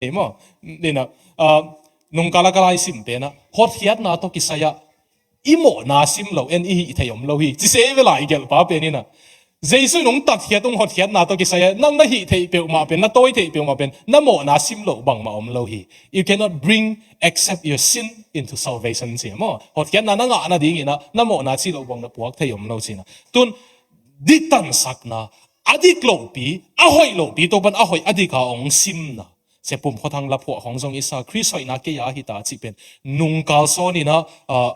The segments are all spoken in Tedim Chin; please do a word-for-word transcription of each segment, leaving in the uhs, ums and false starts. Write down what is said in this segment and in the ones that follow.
Ei maw? Nina, ah, nungkala ka lai sim pena hotkhiatna tawh kisai-ah i mawhna sim lo en i hih theih om lo hi. Ci se i vela i gelhpa pen ina Jesu in hong tatkhiat hong hotkhiatna tawh kisai-ah nang na hih theih peuhmah pen, na tawi theih peuhmah pen, na mawhna sim lo bangmah om lo hi. You cannot bring except your sin into salvation ci maw? Hotkhiatna na ngah nadingina na mawhna ci lo bang na puak thei om lo cina. Tun diktansakna, a dik lohpi, a hoih lohpi Topan a hoih a dika hong simna, sepum khuathang laphuah khong zong i sa, Khrist hoihna kei a hita cih pen nungkal sawnina, ah,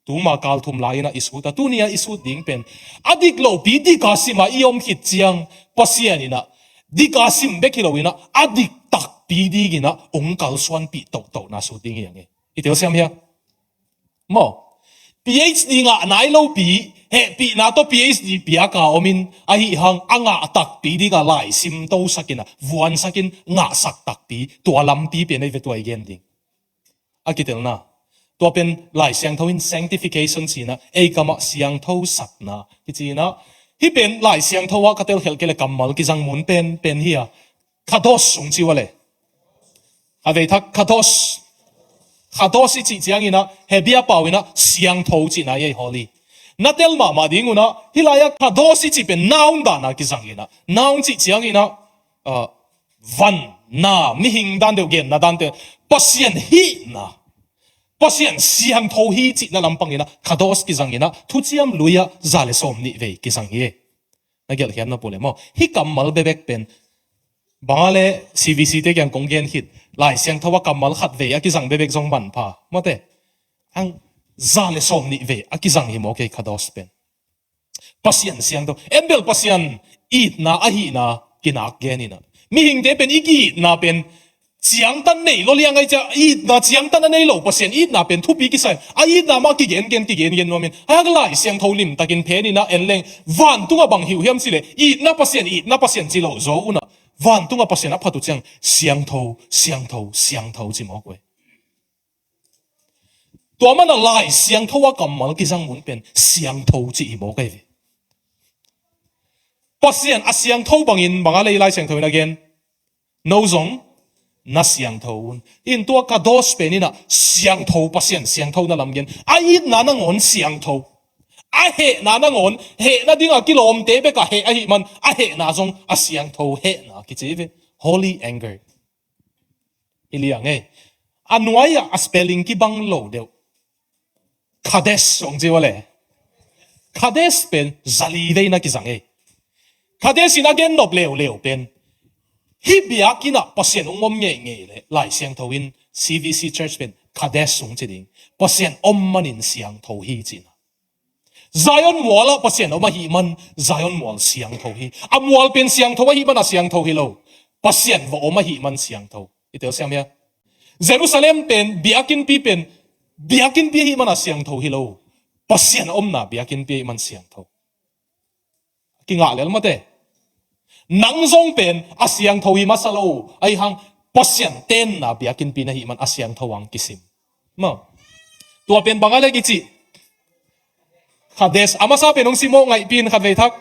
tuma kal thum lai-ina i suta, tunia i sut ding pen a dik lohpi dika sima i om khit ciang Pasian ina dika sim bek hi loina a dik takpi dingina hong kalsuanpih tohtohna sut ding hi ang e. I telsiam hia? Maw? PhD ngah nai lopi hehpihna tawh PhD piaka omin ahi hang a ngah takpi dinga lai simto sakina vuansakin ngahsak takpi tua lampi pen ei ve tua i gen ding. A kitelna tua pen Lai Siangtho in sanctification cina ei kamah siangtho sakna kicina. Hih pen Lai Siangtho ah ka telkhelh kei le kammal kizang mun pen pen hi a, kadosh sung ci ua le. A vei thak kadosh. Kadosh i cih ciangina Hebia pau ina siangtho cihna ei holy. Na tel mahmah ding una hih lai-ah kadosh i cih pen noun dana kizangina noun cih ciangina, ah, van na mihing dan deuh genna dante Pasian hihna, Pasian siangtho hi cihna lampangina kadosh kizangina thuciam lui-ah za le sawm nih vei kizang hi. Na gelhkhiatna pule maw? Hih kammal bebek pen banga le CVC te kiang kong gen khit Lai Siangtho a kammal khat vei a kizang bebek zong manpha mawte. Ang za le sawm nih vei a kizang hi maw kei kadosh pen. Pasian siangtho. Embel Pasian itna ahihna kinak genina mihingte pen i ki-itna pen ciangtan nei lo liang ai cia itna ciangtan a nei lo Pasian itna pen thupi kisai a itna mah kigengen kigengen nuamin a Lai Siangtho limtakin phenina en leng vantunga bang hiuhiam cile itna Pasian itna Pasian ci lo zo una vantunga Pasian a phat uh ciang siangtho siangtho siangtho ci mawk uh e. Tua mana Lai Siangtho a kammal kizang mun pen siangtho ci i mawk ai ve. Pasian a siangtho bangin banga lei Lai Siangtho in a gen no zong na siangtho un. In tua kadosh pen ina siangtho Pasian siangtho na lamgen a itna nangawn siangtho a hehna nangawn hehna dinga kilawmte beka heh ahi man a hehna zong a siangtho hehna kici ve. Holy anger. I liang ei a nuai-ah a spelling kibang lo deuh. Kadesh hong ci ua le. Kadesh pen zali veina kizang ei. Kadesh in a gen nop leuleu pen hih biakinnah Pasian hong om ngeingei le Lai Siangtho in CVC Church pen Kadesh hong ci ding Pasian om manin siangtho hi cihna. Zion mualah Pasian om ahih man Zion mual siangtho hi. A mual pen siangtho ahih man a siangtho hi lo. Pasian va om ahih man siangtho. I telsiam hia? Jerusalem pen biakinnpi pen biakinnpi ahih man a siangtho hi lo. Pasian omna biakinnpi ahih man siangtho. Kingah lel mate. Nang zong pen a siangtho hi masa lo ahi hang Pasian tenna biakinnpi na hih man a siangtho ang kisim. Maw? Tua pen banga le kici. Kadesh a masa pen hong simawh ngaihpin khat vei thak.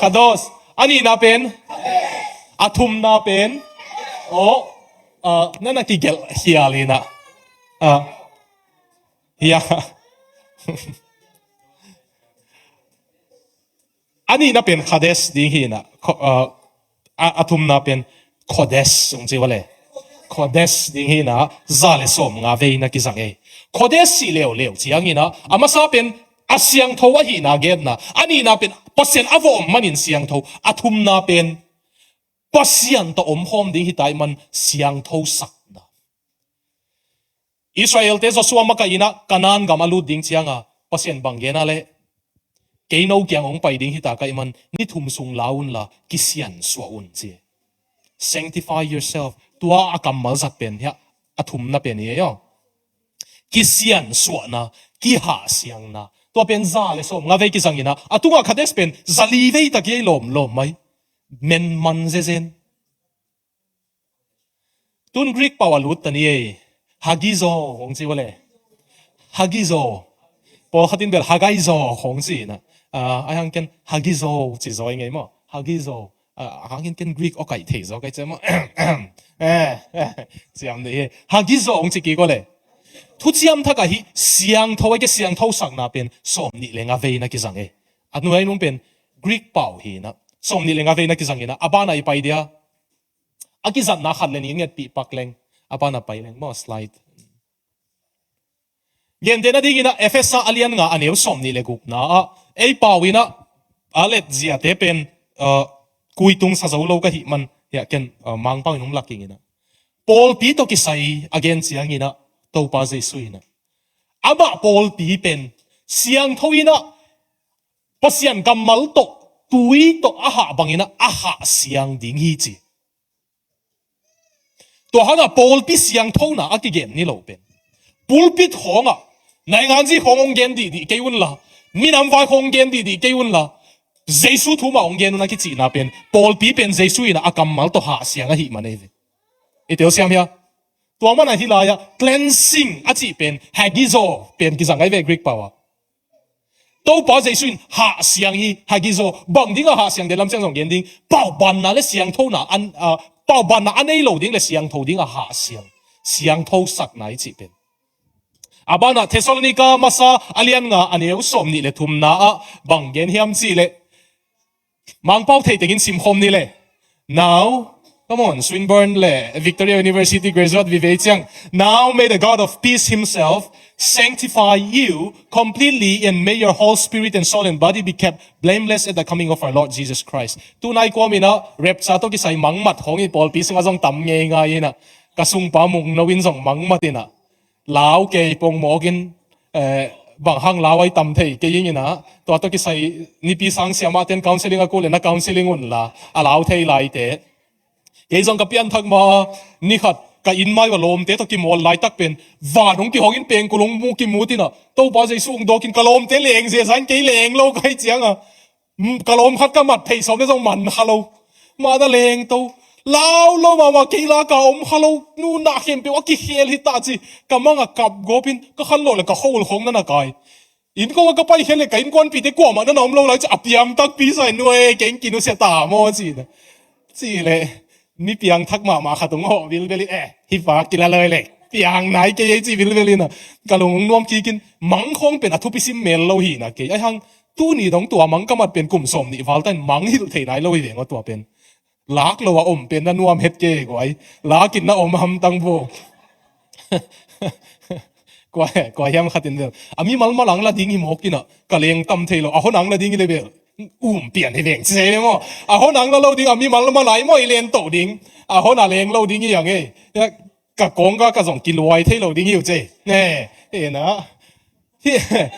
Kadosh. A nihna pen a thumna pen aw, ah, nana kigelh hial ina. Ah. Hia. A nihna pen Kadesh ding hi ina, a thumna pen Kodesh hong ci ua le. Kodesh ding hi ina za le sawm nga vei na kizang ei. Kodesh cih leuleu ciang ina a masa pen a siangtho ahihna genna, a nihna pen Pasian a va om manin siangtho, a thumna pen Pasian tawh omkhawm ding hi ta ahih man siangtho sakna. Israelte Joshua makaih ina Kanaan gam a lut ding cianga Pasian bang gena le kei no kiang hong pai ding hi ta ka ahih man ni thum sung la unla kisiansuah un ci. Sanctify yourself. Tua a kammal zat pen hia a thumna pen hi ei aw. Kisiansuahna, kihahsiangna. Tua pen za le sawm nga vei kizang ina a tunga Kadesh pen zali vei tak hi ei lawmlawm mai. Men man zezen. Tun Greek pau a lut ta ni ei. Hagizo hong ci ua le. Hagizo. Pawlkhat in bel hagaizo hong ci ina. Ah, ahi hang ken hagizo ci zaw i ngei maw? Hagizo. A hangin ken Greek aw kaih thei zaw kai ciam aw. Ciam dih hi. Hagizo hong ci kik aw le. Thuciam Thak ah hih siangtho a kisiangtho sakna pen sawm nih le nga vei na kizang e. A nuai nung pen Greek pau hi na. Sawm nih le nga vei na kizang hi na. A ban a i pai dia. A kizatna khat le nih ngetpih pak leng. A ban a pai leng maw slide. Gentehna dingin ah Efesa a lian nga a neu sawm nih le gukna ah ei pau in ah a let ziate pen, ah, kuitung sa zo lo ka hih man hiah ken, ah, Mangpau in hong lak ing in ah pawlpi tawh kisai a gen ciangin ah Topa Jesu in ah amah pawlpi pen siangtho in ah Pasian kammal tawh tui tawh a hah bangin ah a hah siang ding hi ci. Tua hangah pawlpi siangthona a kigen ni lo pen pulpit khawngah nainganzi khawng hong gen dihdih kei unla, minam vai khawng hong gen dihdih kei unla, Jesu thu mah hong gen un a kicihna pen pawlpi pen Jesu in a kammal tawh hah siang ahih man ei ve. I telsiam hia? Tua man ahi lai-ah cleansing a cih pen hagizo pen kizang ai ve Greek pau ah. Topa Jesu in hah siang hi, hagizo, bang dingah hah siang, den lam ciang zong gen ding, paubanna le siangthona an, ah, paubanna a nei lo ding le siangtho dingah hah siang, siangtho sakna i cih pen. A banah Thessalonika masa a lian nga a neu sawm nih le thumna ah bang gen hiam cih leh Mangpau thei tengin simkhawm ni le. Now, come on, Swinburne le Victoria University graduate vive ciang. Now may the God of peace himself sanctify you completely, and may your whole spirit and soul and body be kept blameless at the coming of our Lord Jesus Christ. Tunai kuam in ah rapture tawh kisai mangmat khawng in pawlpi sungah zong tam ngeingai in ah ka sungpa Mungno in zong mangmat in ah lau kei pongmawk in, eh, bang hang lau ai tam thei kei ing in ah tua tawh kisai nipi sang siamah ten counseling a kul le na counseling unla a lau thei laite. Kei zong ka pianthak ma ni khat ka inn mai va lawmte tawh kimawl laitak pen van hong kihong in pengkul hong mu kimut in ah Topa Jesu hong dawk in ka lawmte leng zia zain kei leng lo kai cianga ka lawm khat ka mat thei sawm le zong man kha lo. Mah na leng to. Lau lo mahmah kei laka om kha lo. Nunah khempeuh a kikhel hi ta ci. Ka manga kap gawpin ka khan lawh le ka khol khong na na kai. Inn kong a ka pai khel le ka innkuanpite kuamah na na om lo lai ci a piang takpi sai nuai keng kinusia ta maw ci na. Ci le. Mi piangthak mahmah khat hong hawh vilvel in, eh, hi pa kila loi le piang nai kei ei ci vilvel in ah ka lung hong nuam kikin mangkhawng pen a thupi sim mel lo hi na kei ai hang tuni dong tua mang ka mat pen kum sawm nih val tan mang hilh thei nai lo hi veng aw tua pen. Lak lo a om pen na nuam het kei guai. Lakin na om hamtang bo. Kua, kua hiam khatin vel a mi malmal ang la ding hi mawk in ah ka leng tam thei lo a hon ang la ding hi le vel. Um pian hi veng ci sei le maw. A hon ang la lo ding a mi malmal ai maw i len to ding. A hon a leng lo ding hi ang ei. Ka kongka ka zong kiluai thei lo ding hi uh cei ne. Ena hi,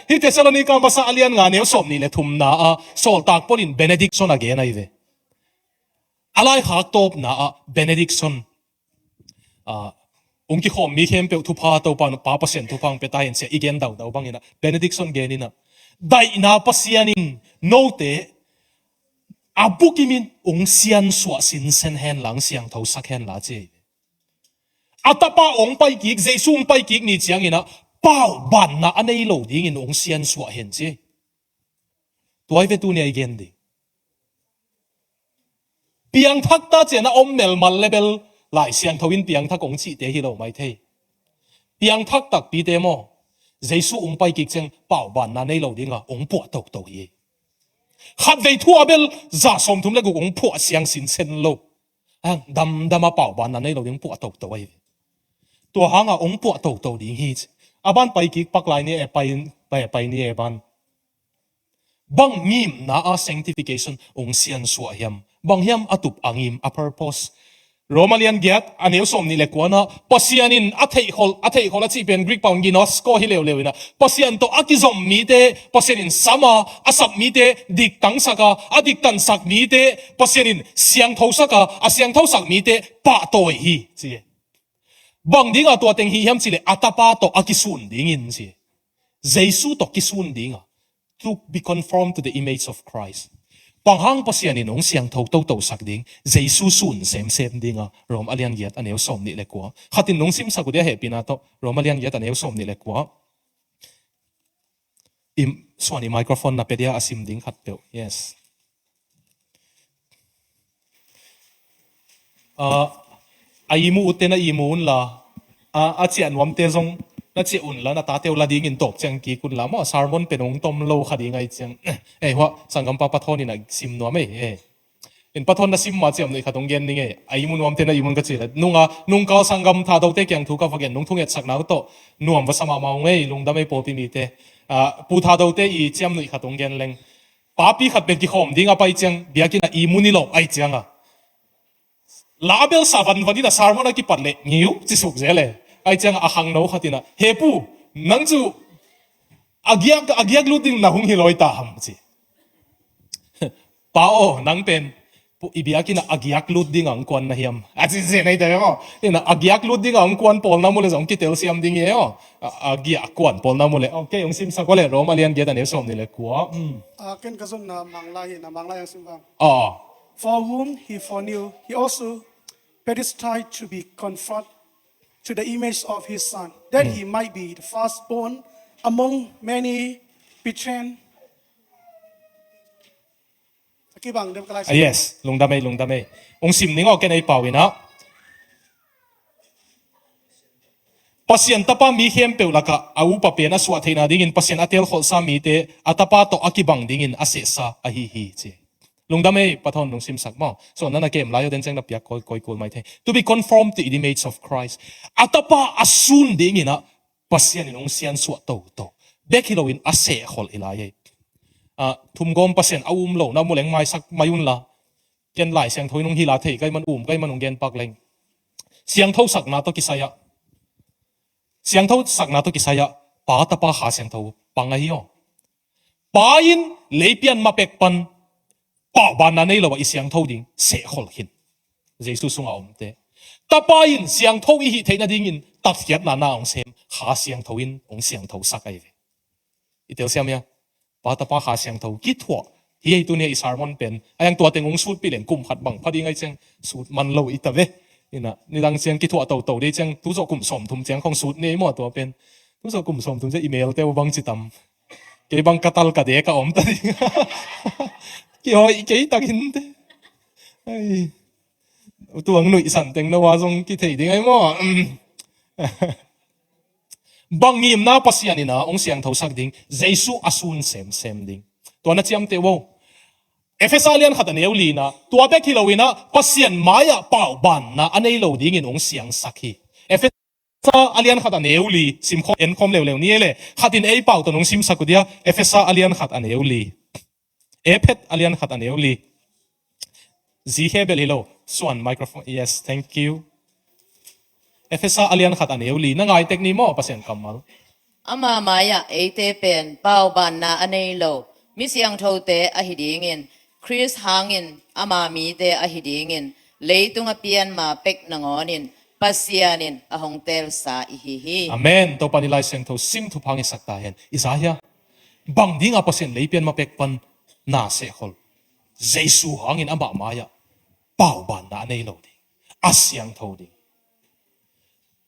hi Thessalonika masa a lian nga neu sawm nih le thumna ah sawltak Paul in benediction a gen ahi ve. A laikhak tawpna ah benediction. Ah, ung kikhawm mi khempeuh thupha Topa Pa Pasian thupha ung pia ta hen sia i gen daudau bangin ah benediction gen in ah daihna Pasian in note a bukimin ung siansuah sinsen hen lang siangtho sak hen la ci. A tapa ong paikik Jesu ong paikik ni ciangin ah paubanna a nei lo dingin ong siansuah hen ci. Tuai ve tuni a i gen ding. Piangthak ta cian a om melmal le bel Lai Siangtho in piangthak ong cihte hi lo mai thei. Piangthak takpite maw Jesu ong paikik ciang paubanna nei lo dinga ong puah toto hi. Khatvei thu a bel za sawmthum le guk ong puah siang sinsen lo. Ang damdam a paubanna nei lo ding puah toto ahi ve. Tua hanga ong puah toto ding hi ci. A ban paikik pak lai ni e pai, pai, pai ni e ban. Bang ngimna a sanctification ong siansuah hiam? Bang hiam a tup a ngim a purpose? Roma lian giat a neu sawm nih le kuana Pasian in a theihkhol, a theihkhol a cih pen Greek pau in ginosko hi leuleu ina Pasian tawh a kizom mite Pasian in sama a sap mite diktangsaka a diktansak mite Pasian in siangthosaka a siangthosak mite pahtawi hi ci. Bang dinga tua teng hi hiam cileh a tapa tawh a kisun dingin ci. Jesu tawh kisun dinga to be conformed to the image of Christ. Bang hang Pasian in hong siangtho toto sak ding Jesu sun semsem dinga Rom a lian giat a neu sawm nih le kua. Khatin nong simsak uh dia hehpihna tawh Rom a lian giat a neu sawm nih le kua. Im suan i microphone na pe dia a sim ding khat peuh. Yes. Ah, a ihmu utte na ihmu unla, a, a ciah nuamte zong na ciah unla, na tate uh la dingin tawp ciang kik unla maw, sermon pen hong tom lo kha ding ahih ciang. Ei, hua, sanggampa Pa Thawn in a sim nuam ei, ei. In Pa Thawn na sim ma ciamnuih khat hong gen ning ei. A ihmu nuamte na ihmu un ka cih leh, nunga, nungkal sanggam Thadote kiang thu ka va gen nung, thungetsakna uh tawh nuam va sa mahmah ung ei, lungdam ei pawlpi mite. Ah, Pu Thadote i ciamnuih khat hong gen leng. Papi khat pen kikhawm ding a pai ciang, biakinn ah ihmu ni lo ahih cianga, la bel sa vanvan in a sermon a kipat leh ngiu ci suk zel e. Ahih cianga a khangno khat in a, "He pu, nang cu a giak, a giak lut ding na hong hi lawi ta ham?" ci. "Pa aw, nang pen pu, i biakinn ah a giak lut ding a hong kuan na hiam?" a ci zel ei ta ve maw. Ina, a giak lut ding a hong kuan pawl na mu leh zong kitelsiam ding hi e aw. A, a giak kuan pawl na mu leh. Ok, hong simsak aw leh, Rom a lian giat a neu sawmnih leh kua. Hmm. Ah, ken ka zonna Manglai hi na, Manglai hong sim vang. Aw. For whom he foreknew, he also predestined to be conformed to the image of his son, that he might be the firstborn among many brethren. A kibang dem ka lai. Ah, yes, lungdam ei, lungdam ei. Hong sim ning aw, ken ei pau in a. Pasian Tapa mi khempeuh lakah a upa pen a suah theihna dingin Pasian a teelkholhsa mite a Tapa tawh a kibang dingin a sehsa ahi hi, ci. Lungdam ei, Pa Thawn hong simsak maw. So, na na kem lai aw, den ciang na piak kawikawi kul mai thei. To be conformed to the image of Christ. A Tapa a sun dingin a Pasian in hong siansuah toto bek hi loin a sehkholh hi lai ei. Ah, thumgawm Pasian a um lo na mu leng maisak mai unla. Ken Lai Siangtho in hong hilh a thei ka hih man, um ka hih man hong gen pak leng. Siangthosakna tawh kisai-ah, siangthosakna tawh kisai-ah Pa, Tapa, Kha Siangtho pang ahi aw. Pa in leipian ma pek pan paubanna nei lo a i siangtho ding sehkholh khin. Jesu sungah a omte. Tapa in siangtho i hih theih nadingin tatkhiatna na hong sem, Kha Siangtho in hong siangthosak ahi ve. I telsiam hia? Pa, Tapa, Kha Siangtho kithuah hi ei. Tuni a i sermon pen a hiang tua teng hong sutpih leng kum khat bang pha ding ahih ciang sut man lo i ta ve. Ina, nidang ciang kithuah toto dei ciang, tu zawh kum sawmthum ciang khong sut ni ei maw tua pen. Tu zawh kum sawmthum ciang i melte uh bang ci tam. Kei bang ka tal ka dek a om ta ding. Kihoih kei takin te. Ai. Tuang nuihsan teng no a zong kithei ding ahi maw? Bang ngimna Pasian in a hong siangthosak ding, Jesu a sun semsem ding. Tua na ciamteh uh. Efesa lian khat a neu li na, tua bek hi loin a Pasian mai-ah paubanna a nei lo dingin hong siangsak hi. Efesa a lian khat a neu li, simkhawm, enkhawm leuleu ni e le, khat in ei pau tawh hong simsak uh dia, Efesa a lian khat a neu li. Efesa a lian khat a neu li. Zi khe bel hi lo. Suan microphone. Yes, thank you. Efesa a lian khat a neu li. Na ngai tek ni maw, Pasian kammal? Ama mai-ah eite pen paubanna a nei lo mi siangthote ahi dingin, Khrist hangin ama mite ahi dingin, leitung a pian ma pek nangawnin Pasian in a hong teelsa i hi hi. Amen. Topa in i Lai Siangtho sim thupha hong hisak ta hen. I za hia? Bang dinga Pasian leipian ma pek pan na sehkhol? Jesu hangin amah mai-ah paubanna a nei lo ding, a siangtho ding.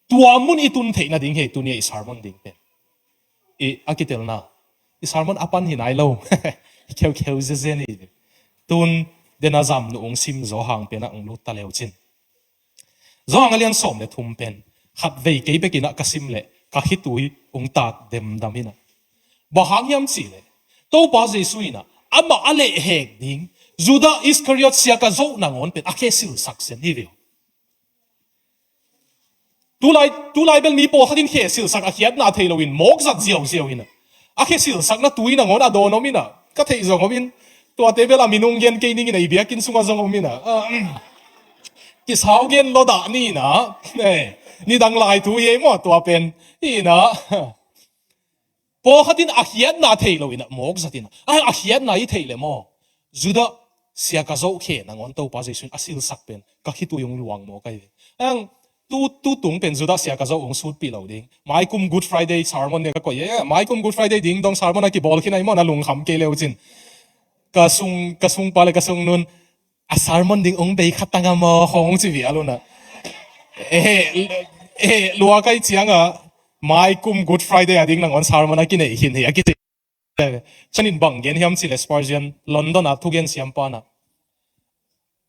Tua mun i tun theih nading hi ei tuni a i sermon ding pen. I, a kitelna, i sermon a pan hi nai lo. Kheukheu zezen hi. Tun den a zam nu hong sim Johan pen ah hong lut ta leu cin. Johan a lian sawm le thum pen khatvei kei bekin ah ka sim leh ka khitui hong tat demdam in ah. Bang hang hiam cih leh Topa Jesu in ah amah a lehhek ding Judah Iskariot siaka zoh nangawn pen a khe silsak sen hi ve uh. Tulai, tulai bel mi pawlkhat in khe silsak a khiatna thei loin mawk zat ziauziau in ah, a khe silsakna tui nangawn a dawn om in ah, ka theih zong om in, tuate bel a minung gen kei ning in ah, i biakinn sungah zong om in ah, ah, um, kisau gen lo dah ni in ah, eh, nidang lai thu hi ei maw tua pen, hi in ah. Pawlkhat in a khiatna thei lo in ah mawk zat in ah, a, a khiatna i theih leh maw, Judah siaka zoh khe nangawn Topa Jesu in a silsak pen ka khitui hong luang mawk ahi ve. Ang tu, tu tung pen Judah siaka zoh hong sutpih lo ding. Maikum Good Friday sermon ne ka koih e. Maikum Good Friday ding dong sermon a kibawl khin ahi maw, na lungkham kei leu cin. Ka sung, ka sungpa le ka sungnun a sermon ding hong bei kha tang a maw khong ci vial un ah. Eh, eh, lua kai ciang ah maikum Good Friday a ding nangawn sermon a kinei khin hi a kici. Chan in bang gen hiam cih leh Spurgeon, London a thugen siampa in ah,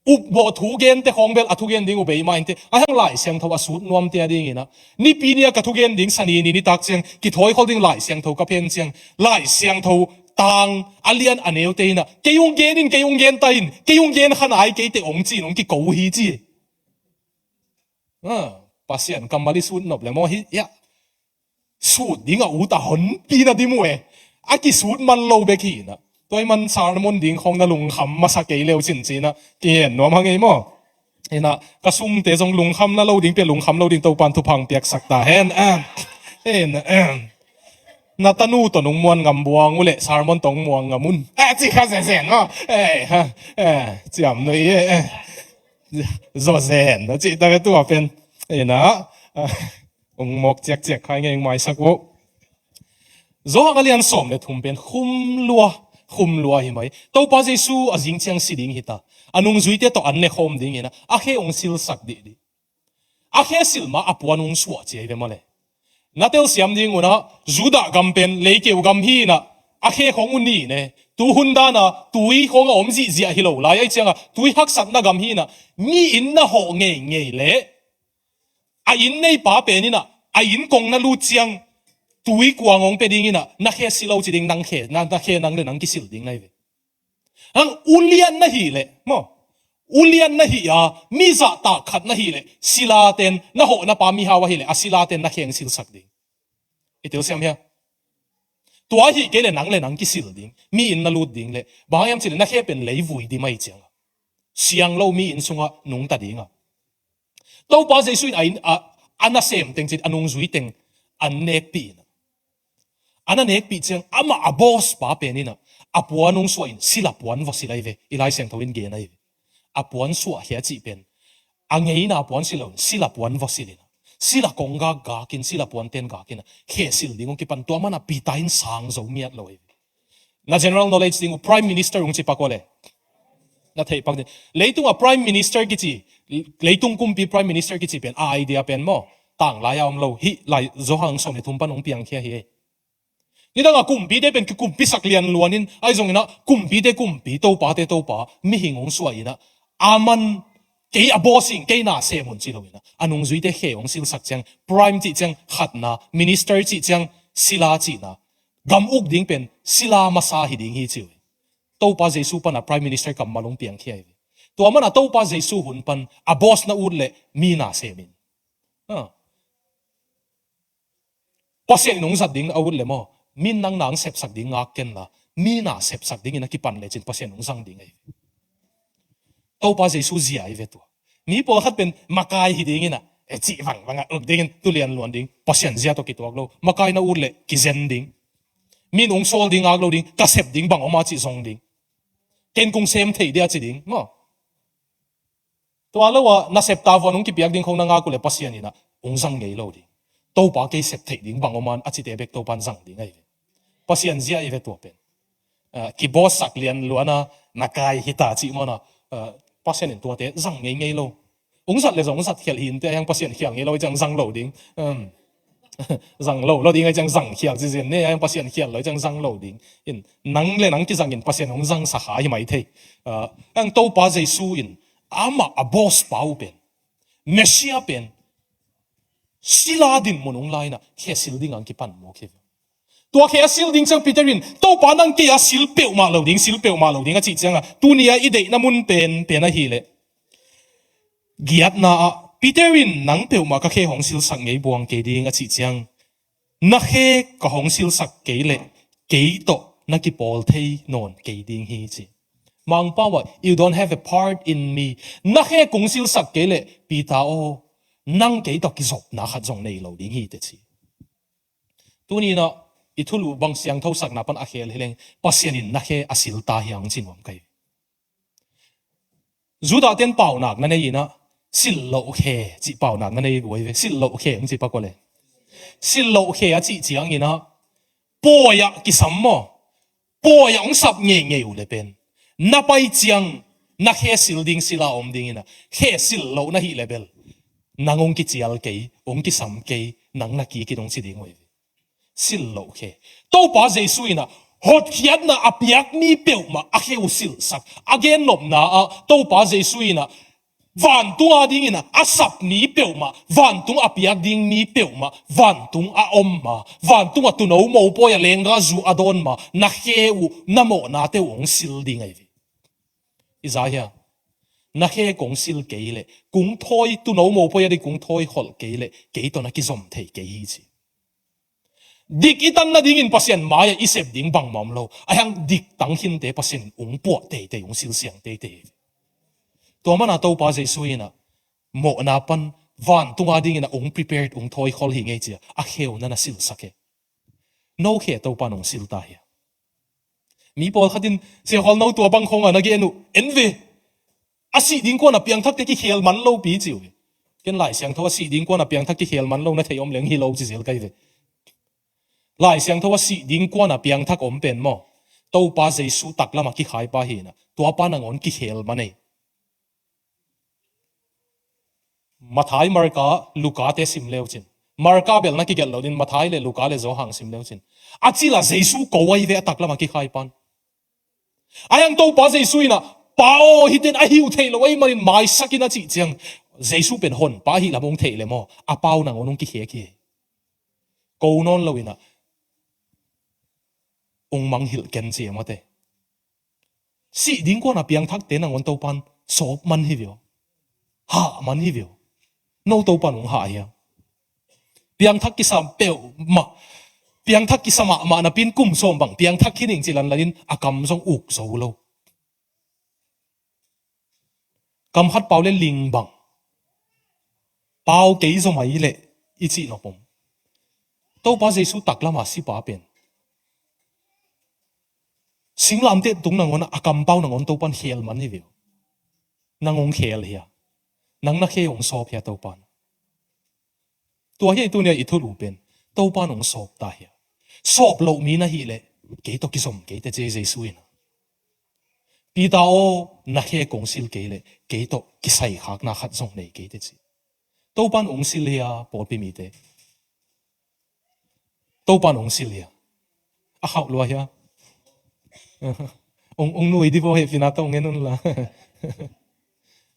upmawh thugente khawng bel a thugen ding uh bei mah inteh. Ahih hang Lai Siangtho a sut nuamte a dingin ah, nipi ni-a ka thugen ding, Sani ni nitak ciang kithawi khol ding, Lai Siangtho ka phen ciang, Lai Siangtho tang a lian a neute in ah, "Kei hong gen in, kei hong gen ta in, kei hong gen kha nai kei teh," hong ci-in hong kiko uh hi ci. Ah, Pasian kammal i sut nop le maw hi, ya. Sut ding a ut a honpi na dim uh e. A kisut man lo bek hi in ah. Tua ahih man sermon ding khawng na lungkham masa kei le uh cin ci-in ah, kihen nuam hang ei maw. In ah, ka sungte zong lungkham na lo ding, pia lungkham lo ding, Topa'n thupha hong piaksak ta hen. Ah. In ah, ah. Na tanu tawh nong muan ngam buang uh leh sermon tawh hong muang ngam un. Ah, ci kha zenzen maw. Eh, ha. Eh, ciam nuih e. Eh. Zaw zen a cih tak a tua pen. In ah, ah, hong mawk ciakciak kha ing ei, hong maisak uh. Johan a lian sawm le thum pen khum lua, khum lua hi mai. Topa Jesu a zing ciang si ding hi ta. A nungzuite tawh an ne khawm dingin ah, a khe hong silsak dihdih. A khe silh ma a puan hong suah ci ahi ve maw le. Na telsiam ding un ah, Judah gam pen leikeu gam hi in ah, a khe khawng uh nin e. Tu hun dan a tui khawng a om zihziah hi lo lai ahih ciang ah, tui haksatna gam hi in ah, mi inn na hawh ngeingei leh a inn neipa pen in ah, a inn kong na lut ciang tui kuang hong pia dingin ah, na khe si lo ci ding, nang khe, na, na khe nang le nang kisil ding na hi ve. Hang ulian na hih leh maw, ulian na hih a, mi zahtak khat na hih leh, silaten, na hawhna pa mihau ahih leh, a silaten na khe hong silsak ding. I telsiam hia? Tua ahih kei leh nang le nang kisil ding, mi inn na lut ding leh. Bang hang hiam cih leh na khe pen leivui dim ahih ciang ah, siang lo mi inn sungah nungta ding a. Topa Jesu in a inn, a, a nasem teng cih, a nungzui teng an nekpih in ah, an a nekpih ciang amah a boss pa pen in ah, a puan hong suah in, sila puan vawsilh ahi ve. I Lai Siangtho in gen ahi ve. A puan suah khia cih pen, a ngeina puan silh lo in, sila puan vawsilh in ah, sila kong gak gak in, sila puanten gak in ah, khe silh ding hong kipan. Tua man ah Peter in sang zo ngiat lo ahi ve. Na general knowledge ding uh, Prime Minister hong ci pak uh le. Na theih pak ding. Leitung a Prime Minister kici, leitung kumpi Prime Minister kici pen, a idea pen maw, tanglai a om lo. Hih lai Johan sawm le thum pan hong piangkhia hi. Nidang a kumpite pen kikumpisak lianluan in, ahi zongin ah, kumpite kumpi, topate topa, mihing hong suah in ah, a man, "Kei a boss ing, kei na sem un," ci lo in ah, a nungzuite khe hong silsak ciang, Prime cih ciang khatna, Minister cih ciang sila cihna. Gam uk ding pen sila masa hi ding hi ci uh hi. Topa Jesu pan a Prime Minister kammal hong piangkhia hi. Tua man a Topa Jesu hun pan a boss na ut leh mi na sem in. Ha. Pasian in hong zat ding a ut leh maw, mi in nang na hong sepsak ding ngak ken la, mi na sepsak dingin a kipan lecin Pasian hong zang ding ahi. Topa Jesu zia ahi ve tua. Mi pawlkhat pen makai hi dingin ah, e, cih vangvang a uk dingin tu lianluan ding, Pasian zia tawh kituak lo. Makai na ut leh kizen ding. Mi in hong sawl ding ngak lo ding, ka sep ding bang om a cih zong ding. Ken kong sem thei dia ci ding maw. Tua lo a nasep tavuan hong kipiak ding khong na ngak uh leh Pasian in ah hong zang ngei lo ding. Topa, kei sep theih ding bang om a, a cite bek Topa in zang ding ahi ve. Pasian zia ahi ve tua pen. Ah, kibawsak lianluan a, na kai hi ta cih maw na, ah, Pasian in tuate zang ngeingei lo. Hong zat leh zong hong zat khial hi inteh, ahi hang Pasian khial ngei lo ahih ciang zang lo ding. Um, zang lo lo ding ahih ciang zang khial ci zen ne, ahi hang Pasian khial lo ahih ciang zang lo ding. In, nang le nang kizangin Pasian hong zangsak kha hi mai thei. Ah, ahi hang Topa Jesu in amah a boss pa uh pen, Messiah pen, sila dinmun hong la in ah, khe sil ding a hong kipan mawk hi ve. Tua khe a sil ding ciang Peter in, "Topa, nang kei a sil peuhmah lo ding, sil peuhmah lo ding," a cih ciang a, tuni a i deihna mun pen, pen ahih leh, giatna ah, Peter in, "Nang peuhmah ka khe hong silsak ngei buang kei ding," a cih ciang, "Na khe ka hong silsak kei leh, kei tawh na kipawl thei nawn kei ding hi," ci. Mangpau ah, "You don't have a part in me." Na khe kong silsak kei leh, Peter aw, nang kei tawh kizopna khat zong nei lo ding hi teh ci. Tuni in ah, i thulu bang siangtho sakna pan a khel hi leng, Pasian in na khe a sil ta hi hang ci nuam ka hi. Judah ten paunak na nei in ah, silh loh khe cih paunak na nei uh ahi ve. Silh loh khe hong ci pak uh le. Silh loh khe a cih ciangin ah, pawi ah kisam maw, pawi ah hong sap ngeingei uh leh pen, na pai ciang na khe sil ding sila om dingin ah, khe silh loh na hih leh bel, nang hong kicial kei, hong kisam kei, nang na kik in hong ci ding uh ahi ve. Silh loh khe. Topa Jesu in ah, Hotkhiatna a piak mi peuhmah a kheu silhsak. A gennopna ah Topa Jesu in ah vantung a dingin ah a sap mi peuhmah, vantung a piak ding mi peuhmah, vantung a om ma, vantung a tuuno mopawi a lenggahzu a dawn ma, na khe uh, na mawhnate uh hong sil ding ahi ve. I za hia? Na khe kong sil kei leh, kong thawi, tuuno mopawi a ding kong thawi kholh kei leh, kei tawh na kizom thei kei hi ci. Dik i tan nadingin Pasian mai-ah i sep ding bangmah om lo. Ahi hang dik tang khinte Pasian in hong puah teitei, hong silsiang teitei. Tua mana Topa Jesu in ah mawhna pan vantung a dingin ah hong prepared, hong thawi khol hi ngei ci-a a kheu na na silsak hi. No khe Topa in hong sil ta hia? Mi pawlkhat in, "Sia Khual, no tua bang khawng a na gen uh, en ve. A sih ding kuan a piangthakte kikhel man lo pi," ci uh hi. Ken Lai Siangtho a sih ding kuan a piangthak kikhel man lo na thei om leng hi lo ci zel ka hi ve. Lai Siangtho a sih ding kuan a piangthak om pen maw, Topa Jesu taklam a kikhaipa hi in ah, tuapa nangawn kikhel man ei. Matthai, Marka, Lukate sim leu cin. Marka bel na kigelh lo ding, Matthai le Luka le Johan sim leu cin. A cil a Jesu ko ahi ve, a taklam a kikhaipan. Ahi hang Topa Jesu in ah, "Pa aw, hihte in a hi uh theih loh ahih manin maisak in," a cih ciang, Jesu pen Honpa ahih lam hong theih leh maw, a Pa uh nangawn hong kikhek hi. Ko nawn lo in ah hong mangngilh ken ci e mawte. Sih ding kuan a piangthakte nangawn Topa in sawp man hi ve aw. Hah man hi ve aw. No Topa in hong hah hia? Piangthak kisa peuhmah, piangthak kisa mahmah napi-in kum sawm bang piangthak hi ning ci lanlan in a kam zong uk zo lo. Kam khat pau le ling bang. Pau kei zaw mai leh i cih nop om. Topa Jesu taklam a sipa pen, singlamteh tung nangawn a kampau nangawn Topa in khel man hi ve aw. Nang hong khel hia? Nang na khe hong sawp hia Topa in? Tua hi a, tuni a i thulu pen, Topa in hong sawp ta hia? Sawp loh mi na hih leh, kei tawh kizom kei teh ci Jesu in. Peter aw, na khe kong sil kei leh, kei tawh kisai khakna khat zong nei kei teh ci. Topa in hong sil hia, pawlpi mite? Topa in hong sil hia? A khauh lua hia? Hong, hong nui di bo heh, Peter tawh hong en un la.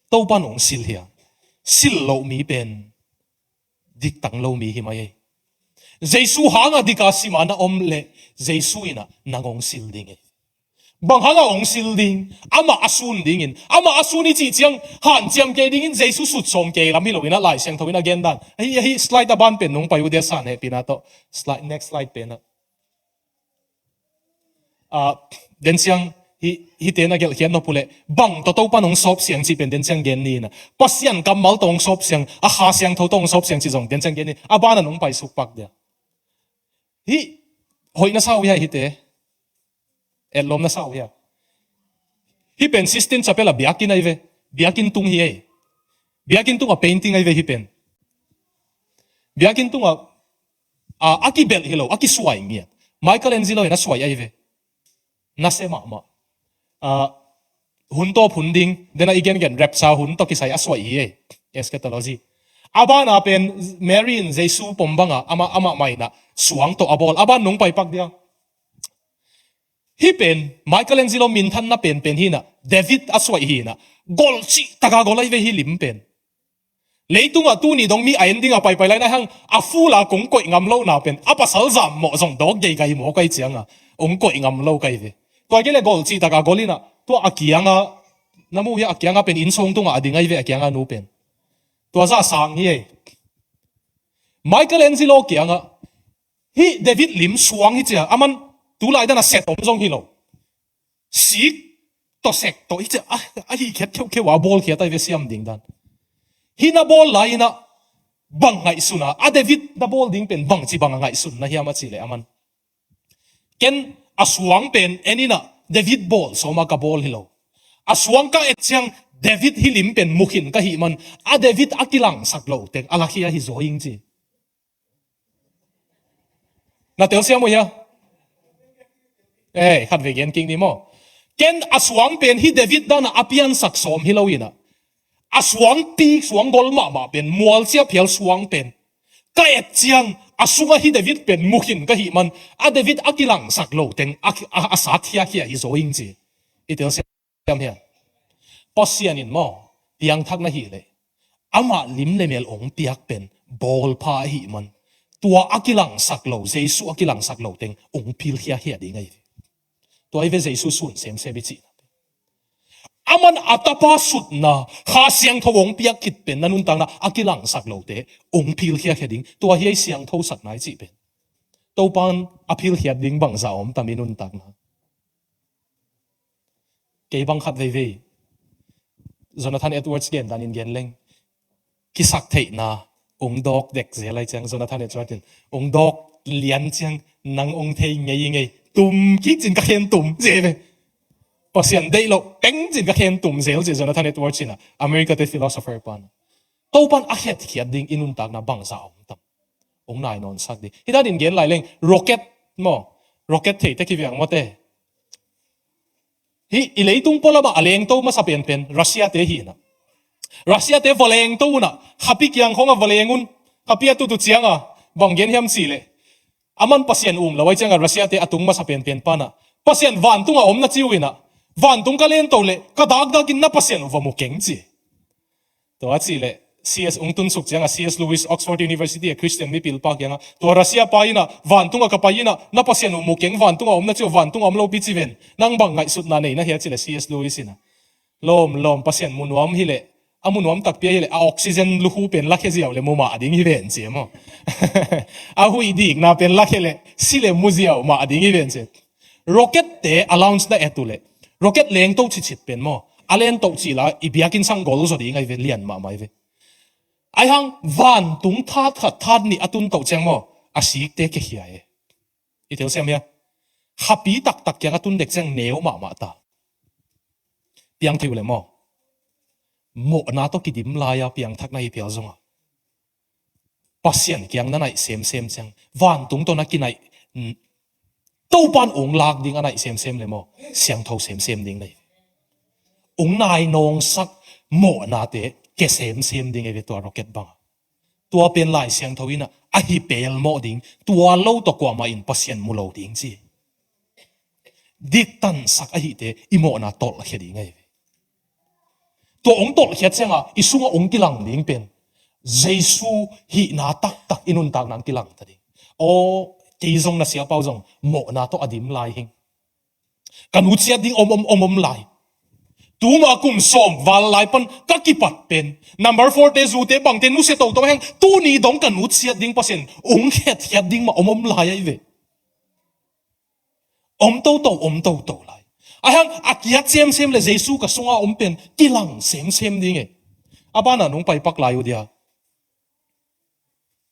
Topa in hong sil hia? Sil loh mi pen diktang lo mi hi mai ei. Jesu hanga dika sima na om leh Jesu in ah nang hong sil ding ei. Bang hanga hong sil ding? Amah a sun dingin. Amah a sun i cih ciang hanciam kei dingin Jesu sutsawm kei lam hi lo in ah Lai Siangtho in a gen dan. Ahi, ahi, slide a ban pen nong pai uh dia san heh Peter tawh. Slide, next slide pen ah. Ah, den ciang hi, hihte na gelhkhiat nop uh leh, bang tawh Topa in hong sawp siang cih pen den ciang gen ni in ah. Pasian kammal tawh hong sawp siang, a Kha Siangtho tawh hong sawp siang cih zong den ciang gen ni. A ban ah nong pai suk pak dia. Hih, hoih na sa uh hia hihte? Etlawm na sa uh hia? Hih pen Sistine Chapel a biakinn ahi ve. Biakinn tung hi ei. Biakinn tung a painting ahi ve hih pen. Biakinn tung a, a, a kibelh hi lo, a kisuai ngiat. Michelangelo in a suai ahi ve. Nasia mahmah. A, hun tawp hun ding, den a i gengen rapture hun tawh kisai a suai hi ei. Eschatology. A ban a pen Mary in Jesu pom bang a, amah, amah mah in ah suang tawh a bawl. A ban nong pai pak dia. Hih pen Michelangelo minthanna penpen hi in ah, David a suaih hi in ah, golh cih taka gol ahi ve hih lim pen. Leitungah tuni dong mi a en dingah paipai lai na hang, a ful a kong koih ngam lohna pen, a pasal zam mawh zong dawk geigai mawk ahi cianga hong koih ngam lo ka hi ve. Tua kei le golh cih taka gol in ah, tua a kianga, na mu hi a, a kianga pen inn sawng tungah a ding ahi ve, a kianga nu pen. Tua zah sang hi ei. Michelangelo kiangah, hih David lim suang hi cia, aman tulai dana set om zong hi lo. Sik tawh sek tawh hi cia, a, a hih khiat kheukheu a bawl khiat ahi ve siam ding dan. Hih na bawl lai inah bang ngaihsun a, a David na bawl ding pen bangci bang a ngaihsun na hiam a cih leh aman, ken a suang pen en inah David bawl sawma ka bawl hi lo. A suang ka et ciang David hih lim pen mukhin ka hih man, a David a kilangsak lo tek a lakhia hi zaw ing ci. Na telsiam uh hia? Eh, khat vei gen kik ni maw? Ken a suang pen hih David dana a piansak sawm hi lo inah, a suang pi, suang gol mahmah pen, mualcia phial suang pen, Ka et ciang a sungah hih David pen mu khin ka hih man, a David a kilangsak lo teng a, a, a sat khiakhia hi zaw ing ci. I telsiam hia? Pasian in maw, piangthak na hih leh amah lim le mel ong piak pen bawlpha ahih man, tua a kilangsak lo, Jesu a kilangsak lo teng ong philkhiakhia ding ahi ve. Tua hi ve Jesu sun semsem i cihna. Aman a tapa sutna, Kha Siangtho ong piak khit pen na nuntakna a kilangsak lote ong philkhiakhia ding. Tua hi a i siangthosakna i cih pen. Topan a philkhiat ding bangza om tam i nuntakna. Kei bang khat veivei Jonathan Edwards gen danin gen leng, kisaktheihna ong dawk dek zel ai ciang, Jonathan Edwards in ong dawk lian ciang, nang ong thei ngeingei, tum kik cin ka khen tum zel ve. Pasian deih lo teng cin ka khen tum zel ci Jonathan Edwards in a, America te philosopher pan. Topan a khetkhiat ding i nuntakna bangza om tam? Ong nai nawnsak ding. Hih danin gen lai leng, rocket maw, rocket thei te kiviang mawte. Hih i leitung pualamah a lengto masa penpen Russia te hi na. Russia te va lengto un a, khapi kiang khong a va leng un. Khapi a tut uh ciang a, bang gen hiam cih leh, aman Pasian um lo ai ciang a Russia te a tung masa penpen pan a, Pasian vantung a om na ci uh in a, vantung ka lengto leh ka dakdakin na Pasian uh va mu keng ci. Tua a cih leh C S ong tunsuk ciang a, C S Lewis, Oxford University a Christian mipil pa kiangah, tua Russia pa in a, vantung a ka pai in a, na Pasian uh mu keng, vantung a om na ci uh, vantung a om lopi ci ven. Nang bang ngaihsutna nei na hia cih leh C S Lewis in a, lawm, lawm, Pasian mu nuam hi leh, a mu nuam takpi ahi leh, a oxygen lukhu pen lakhia ziau leh mu mah ding hi ven ci maw. A huih dikna pen lakhia leh, si leh mu ziau mah ding hi ven ci. Rocket te a launch na et uh leh, rocket lengto cicit pen maw, a lengto cih la i biakinn sang gol zaw ding ahi ve, lian mahmah ahi ve. Ai hang vantung that khat that nih a tuntoh ciang maw, a sikte kekhia e. I telsiam hia? Khapi taktak kiang a tun dek ciang neu mahmah ta. Piang kei uh leh maw, mawhna tawh kidim lai-a piangthak na hi phial zongah, Pasian kiang na naih semsem ciang, vantung tawh na kinaih, mm, Topan ong lak ding a naih semsem leh maw, siangtho semsem ding nei. Ong nai nawngsak mawhnate ke semsem ding ei ve tua rocket bangah. Tua pen Lai Siangtho in a, a hi pelmawh ding, tua lo tawh kuamah in Pasian mu lo ding ci. Diktansak ahihte i mawhna tolhkhia ding ahi ve. Tua ong tolhkhiat ciangah i sungah ong kilang ding pen Jesu hihna taktak i nuntakna ong kilang ta ding. Aw, kei zong na siapau zong mawhna tawh a dim lai hing. Ka nutsiat ding om om om om lai. Tuma kum sawm val lai pan ka kipat pen number four te, zute bangte nusia toto heng, tuni dong ka nutsiat ding Pasian ong khetkhiat ding mah om om lai ahi ve. Om toto, om toto lai. Ahi hang a kiat semsem leh Jesu ka sunga om pen kilang semsem ding e. A bana nong paipak lai uh dia.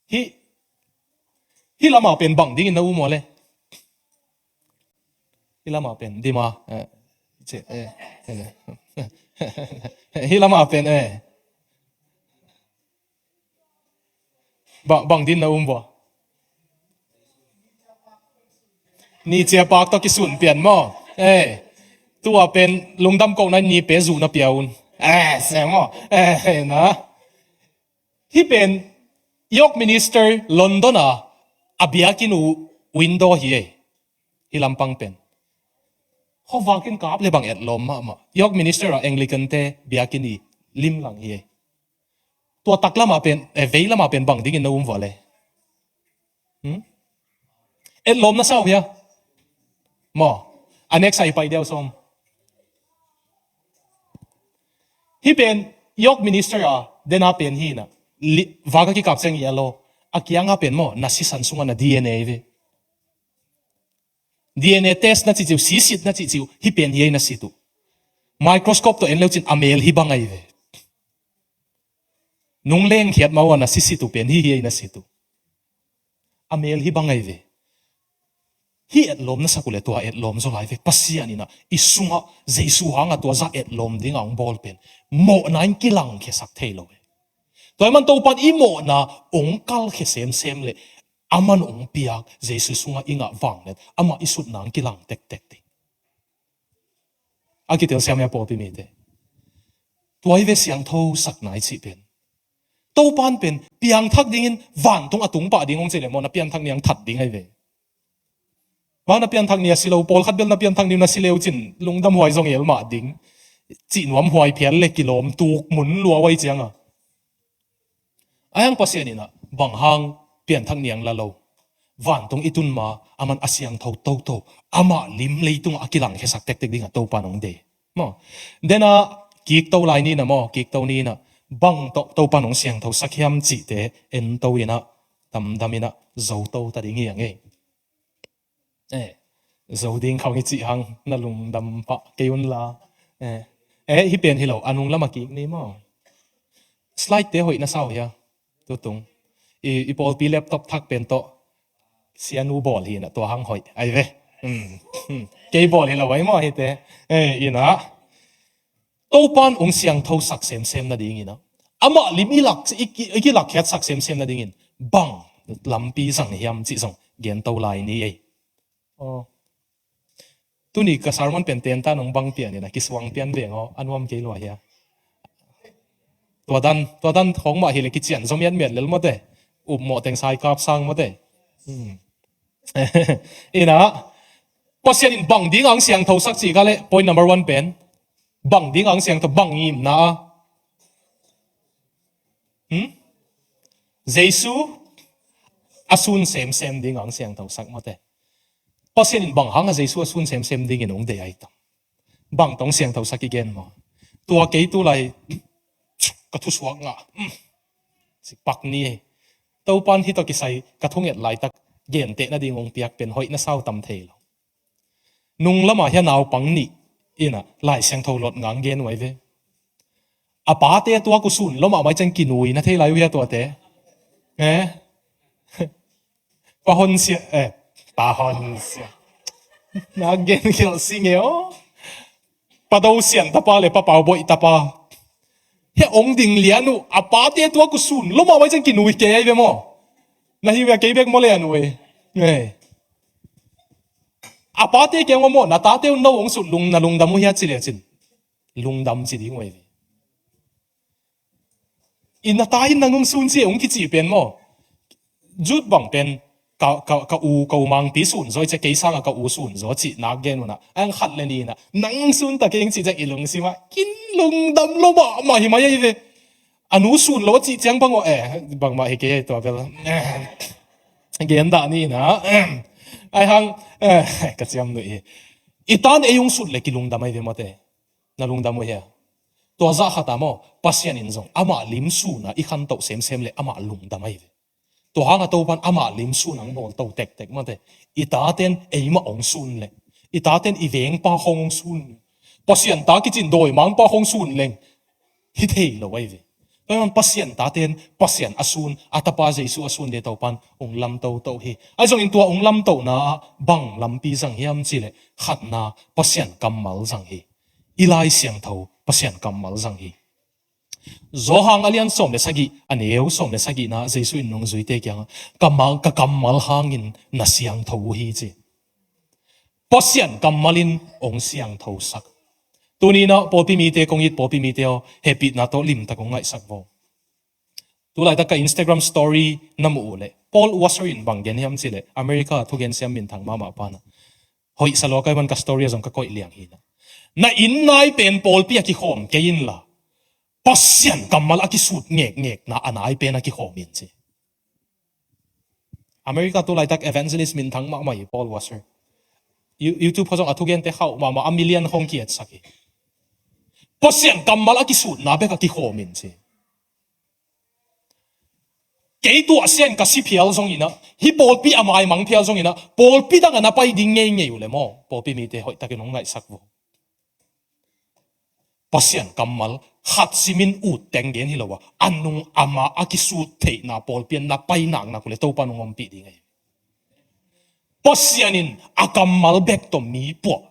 Hih, hih lama pen bang dingin na um uh a le? Hih lama pen dima, eh, ce, eh, eh. Hih lama pen, eh. Bang, bang din na um bua? Ni cia pak tawh kisun pian maw? Eh, tua pen lungdam kohna ni pe zu na pia un. Eh, se maw? Eh, na. Hih pen York Minister London a, a biakinn uh window hi ei. Hih lampang pen. Khuavak in kap le bang etlawm mahmah. York Minister a Anglican te biakinn i limlang hi ei. Tua tak lamah pen, eh, vei lamah pen bang dingin na um vua le? Hmm? Etlawm na sa uh hia? Maw? A next a i pai diau sawm. Hih pen York Minister a, dena pen hi na. Li-, vak a kikap ciang i a law. A kianga pen maw, na sisan sunga na D N A ve. D N A test na cihciu, sisit na cihciu, hih pen hi ei na sit uh. Microscope tawh en leucin a mel hih bang ahi ve. Nung lengkhiat mah uh a na sisit uh pen hih hi ei na sit uh. A mel hih bang ahi ve. Hih etlawm na sak uh le tua etlawm zaw lai ve. Pasian in a i sungah Jesu hanga tua zah etlawm dinga hong bawl pen mawhna in kilangkhiasak thei lo ve. Tua ahih man Topan i mawhna hong kalkhia semsem le aman hong piak Jesu sungah i ngah vangliat amah i sutna hong kilang tektek ding. A kitelsiam hia pawlpi mite? Tua hi ve siangthosakna i cih pen. Topan pen piangthak dingin vantung a tung pah ding hong ci leh maw, na pianthak ni hong that ding ahi ve. Mah na pianthak ni a si lo, pawlkhat bel na pianthak ni uh na si leu cin lungdam huai zong el mah ding. Cih nuam huai phial le kilawm tuk mun lua huai cianga. Ahi hang Pasian in ah bang hang pianthak ni hong la lo? Vantung i tun ma, aman a siangtho toto, amah lim leitungah a kilangkhiasak tektek dingah Topan hong deih. Maw. Dena kikto lai ni na maw, kikto ni na bang tawh Topan hong siangthosak hiam cihte ento in ah, damdam in ah, zoto ta ding hi hang ei. Eh, zo ding khawng i cih hang na lungdam pah kei un la. Eh, eh, hi pen hi lo, a nung lam a kik ni maw. Slide te hoih na sau hia? Tutung. I, i pawlpi laptop thak pen tawh sianu bawl hi na tua hang hoih. Ai ve. Hmm. Hmm. Kei bawl hi lo ai maw hi te. Eh, ina. Topan hong siangthosak semsem nadingin ah, amah lim i lak, i ki-, i kilakkhiatsak semsem nadingin bang lampi zang hiam cih zong gento lai ni ei. Aw. Tuni ka sermon pen tentan hong bang pian in ah, kisuang pian veng aw, a nuam kei lua hia? Tua dan, tua dan khawng mah hi le kician zaw miatmiat lel mawte. Upmawh teng sai kap sang mawte. Hmm. Ina, Pasian in bang ding ang siangthosak cih ka le, point number one pen, bang ding ang siangtho, bang ngimna a? Hmm? Jesu a sun semsem ding ang siangthosak mawte. Pasian in bang hang a Jesu a sun semsem dingin hong deih ai tam? Bang tawh hong siangthosak i gen maw? Tua kei tu lai ka thusuak ngah. Hmm. Sikpak ni ei. Topan hih tawh kisai ka thunget laitak genteh nading hong piak pen hoih na sau tam thei lo. Nung lamah hia naupang nih in ah Lai Siangtho lot ngang gen uh ai ve. A pate tua ku sun lo mahmah i ciang kinui na thei lai uh hia tuate. Eh? Pa Hon Sia, eh, Pa Hon Sia. Na gen khial si nge aw. Pa Do Sian tapa le Pa Pau Boih tapa. Hia ong ding lian uh, a pate tua ku sun lo mahmah i ciang kinui kei ai ve maw. Na hi ve kei bek maw lian uh ei. Eh. A pate kiang maw, na tate uh no hong sut lung, na lungdam uh hia ci le cin. Lungdam ci ding uh ei ve. I na ta in nang hong sun ci hong kici pen maw. Jut bang pen ka, ka, ka u, ka u mangpi sun zaw i cia kei sanga ka u sun zaw cih nak gen uh na. Ang khat le ni na. Nang hong sun ta kei hong ci cia i lungsim ah kin lungdam lo mahmah hi mai ei ve. A nu sun lo a cih ciang bang aw, eh, bangmah hi kei tua bel. Eh, gen dah ni na. Ai hang, eh, ka ciam nuih hi. I tan ei hong sut le kilungdam ai ve mawte. Na lungdam uh hia? Tua zah khat ah maw, Pasian in zong amah lim sun a i khantoh semsem le amah lungdam ai ve. Tua hang a Topan amah lim sun ang bawl to tektek mawte. I taten eimah hong sun le, i taten i vengpa khawng hong sun le, Pasian ta kicin dawimangpa khawng sun leng hi thei lo ai ve. Tua hi man Pasian taten Pasian a sun, a tapa Jesu a sun de Topan hong lamto to hi. Ai zongin tua hong lamtohna ah bang lampi zang hiam ci le, khatna Pasian kammal zang hi. I Lai Siangtho Pasian kammal zang hi. Johan a lian sawm le sagih, a neu sawm le sagihna Jesu in nungzuite kiangah, ka mal, ka kammal hangin na siangtho uh hi ci. Pasian kammal in hong siangthosak. Tuni-in ah pawlpi mite kong it, pawlpi mite aw, hehpihna tawh limtak hong ngaihsak vo. Tulaitak ka Instagram story na muh uh leh Paul Washer in bang gen hiam ci leh, America thugen siam minthang mahmah pa na. Hoih sa lua ka hi man ka story ah zong ka koih liang hi na. Na inn nai pen pawlpi a kikhawm kei inla, Pasian kammal a kisut ngekngekna a nai pen a kikhawm in ci. America tulaitak evangelist minthang mahmah hi Paul Washer. You-, YouTube kha zong a thugente khauh mahmah a million khawng kietsak hi. Pasian kammal a kisutna bek a kikhawm in ci. Kei tuah sian ka si phial zongin ah, hih pawlpi a maimang phial zongin ah, pawlpi dang a na pai ding ngeingei uh le maw, pawlpi mite hoihtakin hong ngaihsak vo. Pasian kammal khat simin ut teng gen hi lo a, a nung amah a kisut theihna pawlpi ah na pai naknak uh le Topa nong ompih ding ahi. Pasian in a kammal bek tawh mi puah,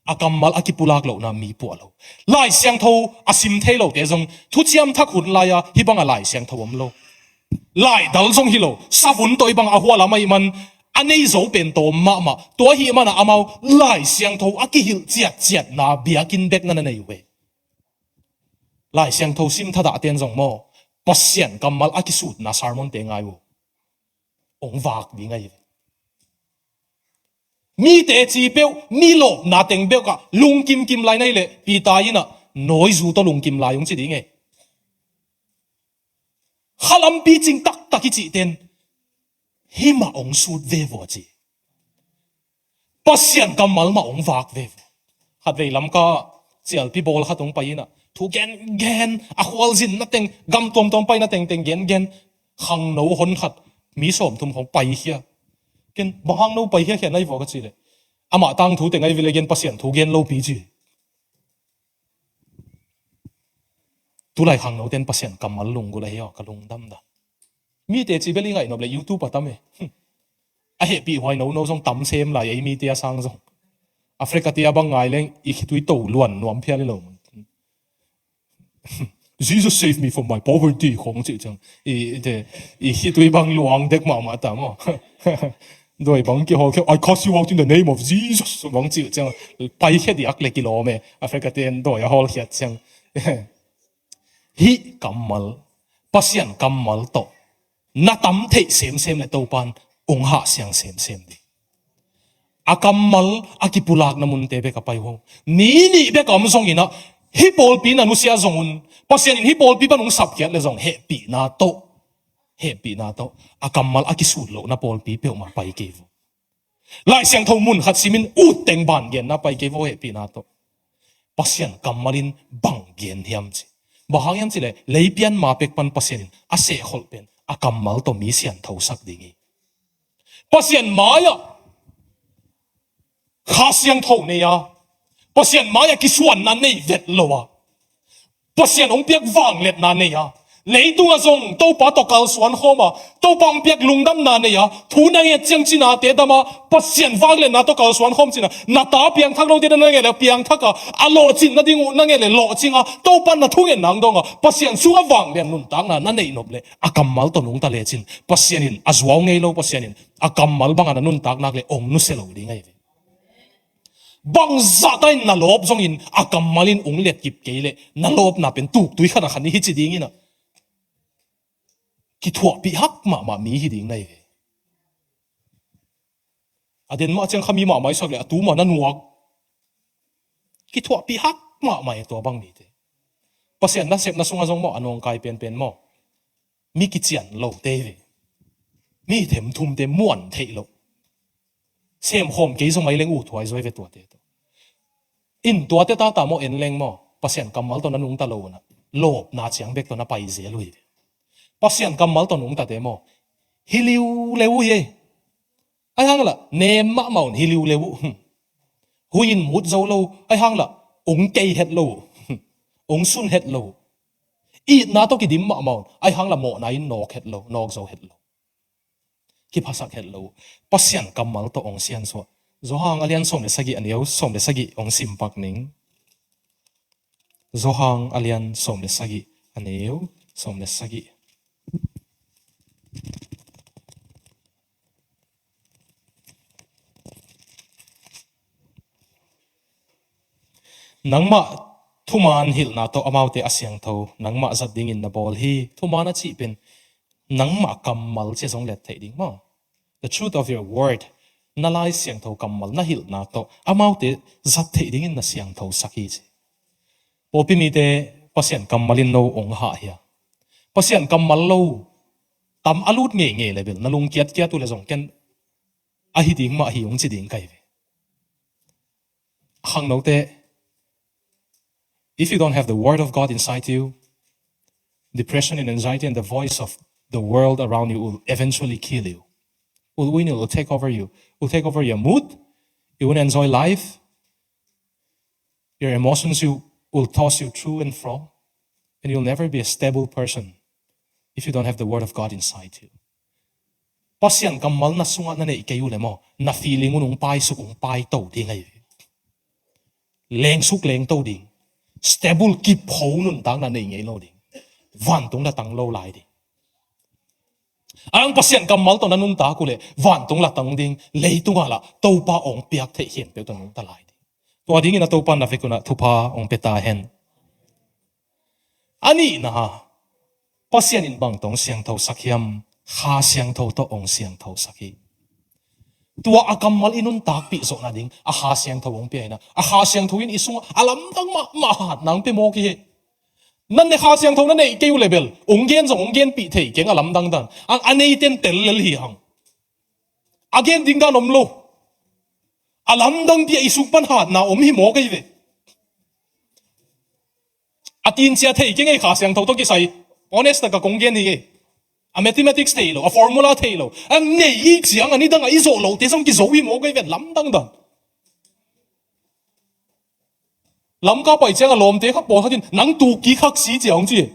a kammal a kipulak lohna mi puah lo. Lai Siangtho a sim thei lote zong thuciam thak hun lai-a hih bangah Lai Siangtho om lo. Laidal zong hi lo, savun tawh hih bangah a hual a mah ahih man a nei zo pen tawm mahmah. Tua ahih manah amau Lai Siangtho a kihilh ciatciatna biakinn bek na na nei uh e. Lai Siangtho sim thadahte in zong maw, Pasian kammal a kisutna sermon te ngai uh. Ong vak ding ahi ve. Mite ci peuh, mi lawpna teng beuh kah lungkimkim lai na hi leh, Peter in ah, nawizu tawh lungkim lai ung ci ding e. Khalampi cing taktak i cihten himah ong sut ve vua ci. Pasian kammal mah ong vak ve vua. Khatvei Lamka cialpi bawl khat ong pai in ah, thu gengen, a khualzinna teng, gam tuamtuam paina tengteng gengen, khangno hon khat, mi sawmthum khong paikhia. Ken, bang hang no paikhia khia na hi vua ka cih leh, amah tangthu teng ahi ve leh gen, Pasian thu gen lopi ci. Tulai khangnoten Pasian kammal lunggulh ahi aw, ka lungdam dah. Mite ci bel i ngaih nop leh YouTube a tam e. A hehpih huai nono zong tam sem lai, ei mite a sang zong. Africa te a bang ngai leng i khitui to luan nuam phial hi lo. Jesus save me from my poverty khong cih ciang. I, i te, i khitui bang luang dek mahmah ta maw. Dawi bang kihawl khia, I cast you out in the name of Jesus bang cih ciang. Paikhia diak leh kilawm e. Africa ten dawi a hawlkhiat ciang. Hih kammal, Pasian kammal tawh na tam theih semsem leh Topan ong hah siang semsem ding. A kammal a kipulakna munte bek a pai uh. Ni nih bek a om zongin ah, hih pawlpi na nusia zong un, Pasian in hih pawlpi pan ong sapkhiat leh zong hehpihna tawh, hehpihna tawh a kammal a kisut lohna pawlpi peuhmah pai kei uh. Lai Siangtho mun khat simin ut teng ban genna pai kei uh hehpihna tawh. Pasian kammal in bang gen hiam ci. Bang hang hiam cih leh, lei pian ma pek pan Pasian in a sehkholh pen a kammal tawh mi sianthosak ding hi. Pasian mai-ah Kha Siangtho nei a, Pasian mai-ah kisuanna nei vet lo a, Pasian hong piak vangliatna nei a, leitungah zong Topa tawh kalsuan khawm a, Topa hong piak lungdamna nei a, thu na nget ciang cinate dam a, Pasian vangliatna tawh kalsuan khawm cin a, na ta piangthak lote na nget leh piangthak a, a lawhcin nading uh na nget leh lawhcing a, Topa na thungetna hong dawng a, Pasian sungah vanglian nuntakna na neih nop leh a kammal tawh nungta lecin, Pasian in a zuau ngei lo, Pasian in a kammal bangah na nuntak nak leh ong nusia lo ding ahi ve. Bangzah ta in na lawp zongin a kammal in ong letkip kei leh na lawpna pen tuktui khat a khan hi ci ding in a, kithuahpih hak mahmah mi hi ding na hi ve. A den mah ciang kha mi mahmah i sak leh a tu mah na nuak. Kithuahpih hak mahmah e tua bang mite. Pasian nasepna sungah zong maw, a nawngkai penpen maw, mi kician lote hi ve. Mi themthumte muan theih loh. Semkhawm kei zong mai leng uh thuai zuai ve tuate tawh. In tuate tata maw en leng maw, Pasian kammal tawh na nungta lo un a, lawpna ciang bek tawh na pai zel uh hi ve. Pasian kammal tawh nungtate maw, hi liuleu uh hi ei. Ahi hang lah nem mahmah un, hi liuleu uh. Hui in mut zo lo, ahi hang lah ong kei het lo uh. Ong sun het lo uh. Itna tawh kidim mahmah un, ahi hang lah mawhna in nawk het lo, nawk zo het lo. Kiphasak het lo uh. Pasian kammal tawh ong siansuah. Johan a lian sawm le sagih, a neu sawm le sagih ong simpak ning. Johan a lian sawm le sagih, a neu sawm le sagih. Nangmah thuman hilhna tawh amaute a siangtho nangmah zat dingin na bawl hi. Thuman a cih pen nangmah kammal ci-a zong let theih ding maw? The truth of your word, na Lai Siangtho kammal, na hilhna tawh amaute zat theih dingin na siangthosak hi ci. Pawlpi mite, Pasian kammal in no ong hah hia? Pasian kammal lo tam a lut ngeingei le bel na lungkiatkiat uh le zong ken ahi ding mah hi ung ci ding ka hi ve. Khangnote, if you don't have the word of God inside you, depression and anxiety and the voice of the world around you will eventually kill you. Will win you, will take over you, will take over your mood. You won't enjoy life. Your emotions you will toss you through and fro, and you'll never be a stable person if you don't have the word of God inside you. Pasian kammal na sungah na neih kei uh le maw, na feeling un ung paisuk, ung paito ding ahi ve. Lengsuk lengto ding. Stable kipho nuntakna nei ngei lo ding. Vantung la tang lo lai ding. Ang Pasian kammal tawh na nuntak uh le vantung la tang ding, leitungah lah Topa ong piak theih khempeuh tawh nungta lai ding. Tua dingin a Topa na vek un ah thupha ong pia ta hen. A nihna, Pasian in bang tawh hong siangthosak hiam? Kha Siangtho tawh hong siangthosak hi. Tua a kammal i nuntakpih zawhna ding a Kha Siangtho hong pia hi a, a Kha Siangtho in i sungah a lamdang mahmah hatna hong pia mawk hi. Nan ne Kha Siangtho na neih kei uh le bel hong gen zong hong genpih thei keng a lamdang dan. A, a neiten tel lel hi hang. A gen ding dan om lo. A lamdang pi a i sung pan hatna om hi mawk hi ve. A tin cia thei keng ei Kha Siangtho tawh kisai. Honest taka kong gen hi ei. A mathematics thei lo, a formula thei lo. A nei i ciang a nidang a i zawh lote zong kizo hi mawk hi ve lamdang dan. Lamka pai ciang a lawmte kha pawlkhat in nang tuk kik khak si cia hong ci.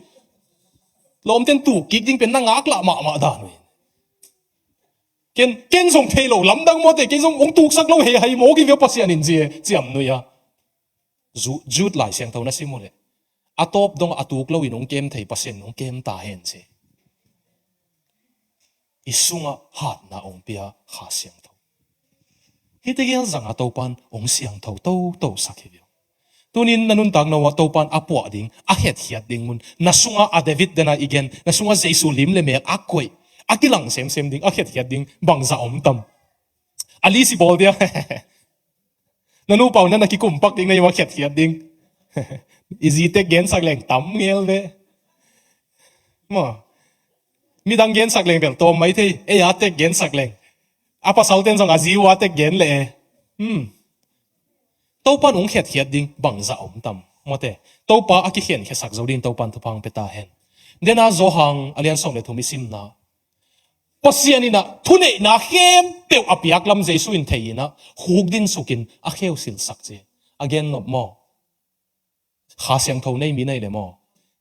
Lawmten tuk kik ding pen na ngaklah mahmah dan uh hi. Ken, ken zong thei lo, lamdang mawte, ken zong hong tuksak lo, hei hai mawk hi ve Pasian in ci e, ciam nui a. Ju-, Jude Lai Siangtho na sim uh leh. A tawp dong a tuk lo in hong kem thei Pasian in hong kem ta hen ci. I sungah hatna hong pia Kha Siangtho. Hihte gel zanga Topan hong siangtho toto sak hi ve. Tunin na nuntakna uah Topan a puah ding, a hetkhiat ding mun, na sungah a David dena i gen, na sungah Jesu lim le mel a koih, a kilang semsem ding, a hetkhiat ding, bangzah om tam. A list i bawl dia. Na nupa uh na na kikumpak ding, na i uah hetkhiat ding. I zi tek gensak leng tam ngel ve. Maw. Midang gensak leng bel tawm mai thei, ei a tek gensak leng. A pasalten zong a zi uh a tek gen le e. Hmm. Topan hong hetkhiat ding bangzah om tam. Mawte. Topa a kikhenkhiasak zo ding Topan thupha hong pia ta hen. Dena Johan a lian sawm le thum i simna. Pasian in a thuneihna khempeuh a piak lam Jesu in thei in a khukdin sukin a kheusilsak ci. A gen nop maw. Kha Siangtho nei mi nei le maw.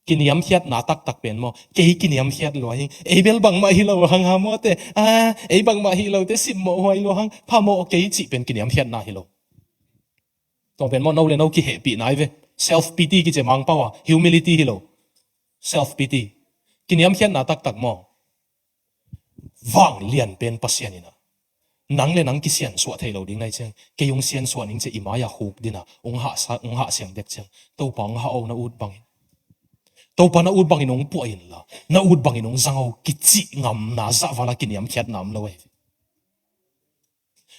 Kiniamkhiatna taktak pen maw. Kei kiniamkhiat lua hi. Ei bel bangmah hi lo hang ha mawte. Ah, ei bangmah hi lote simmawh huai lua hang. Phamawh kei cih pen kiniamkhiatna hi lo. Tua pen maw no le no kihehpihna hi ve. Self pity kici Mangpau a. Humility hi lo. Self pity. Kiniamkhiatna taktak maw. Vanglian pen Pasian in a. Nang le nang kisiansuah thei lo ding nai ciang. Kei hong siansuah ning ci i mai-ah khukdin a. Hong hahsa, hong hahsiang dek ciang. Topa hong hah o na ut bangin. Topa na ut bangin hong puah inla. Na ut bangin hong zang o kicih ngamna zahvala kiniamkhiatna om lo ahi.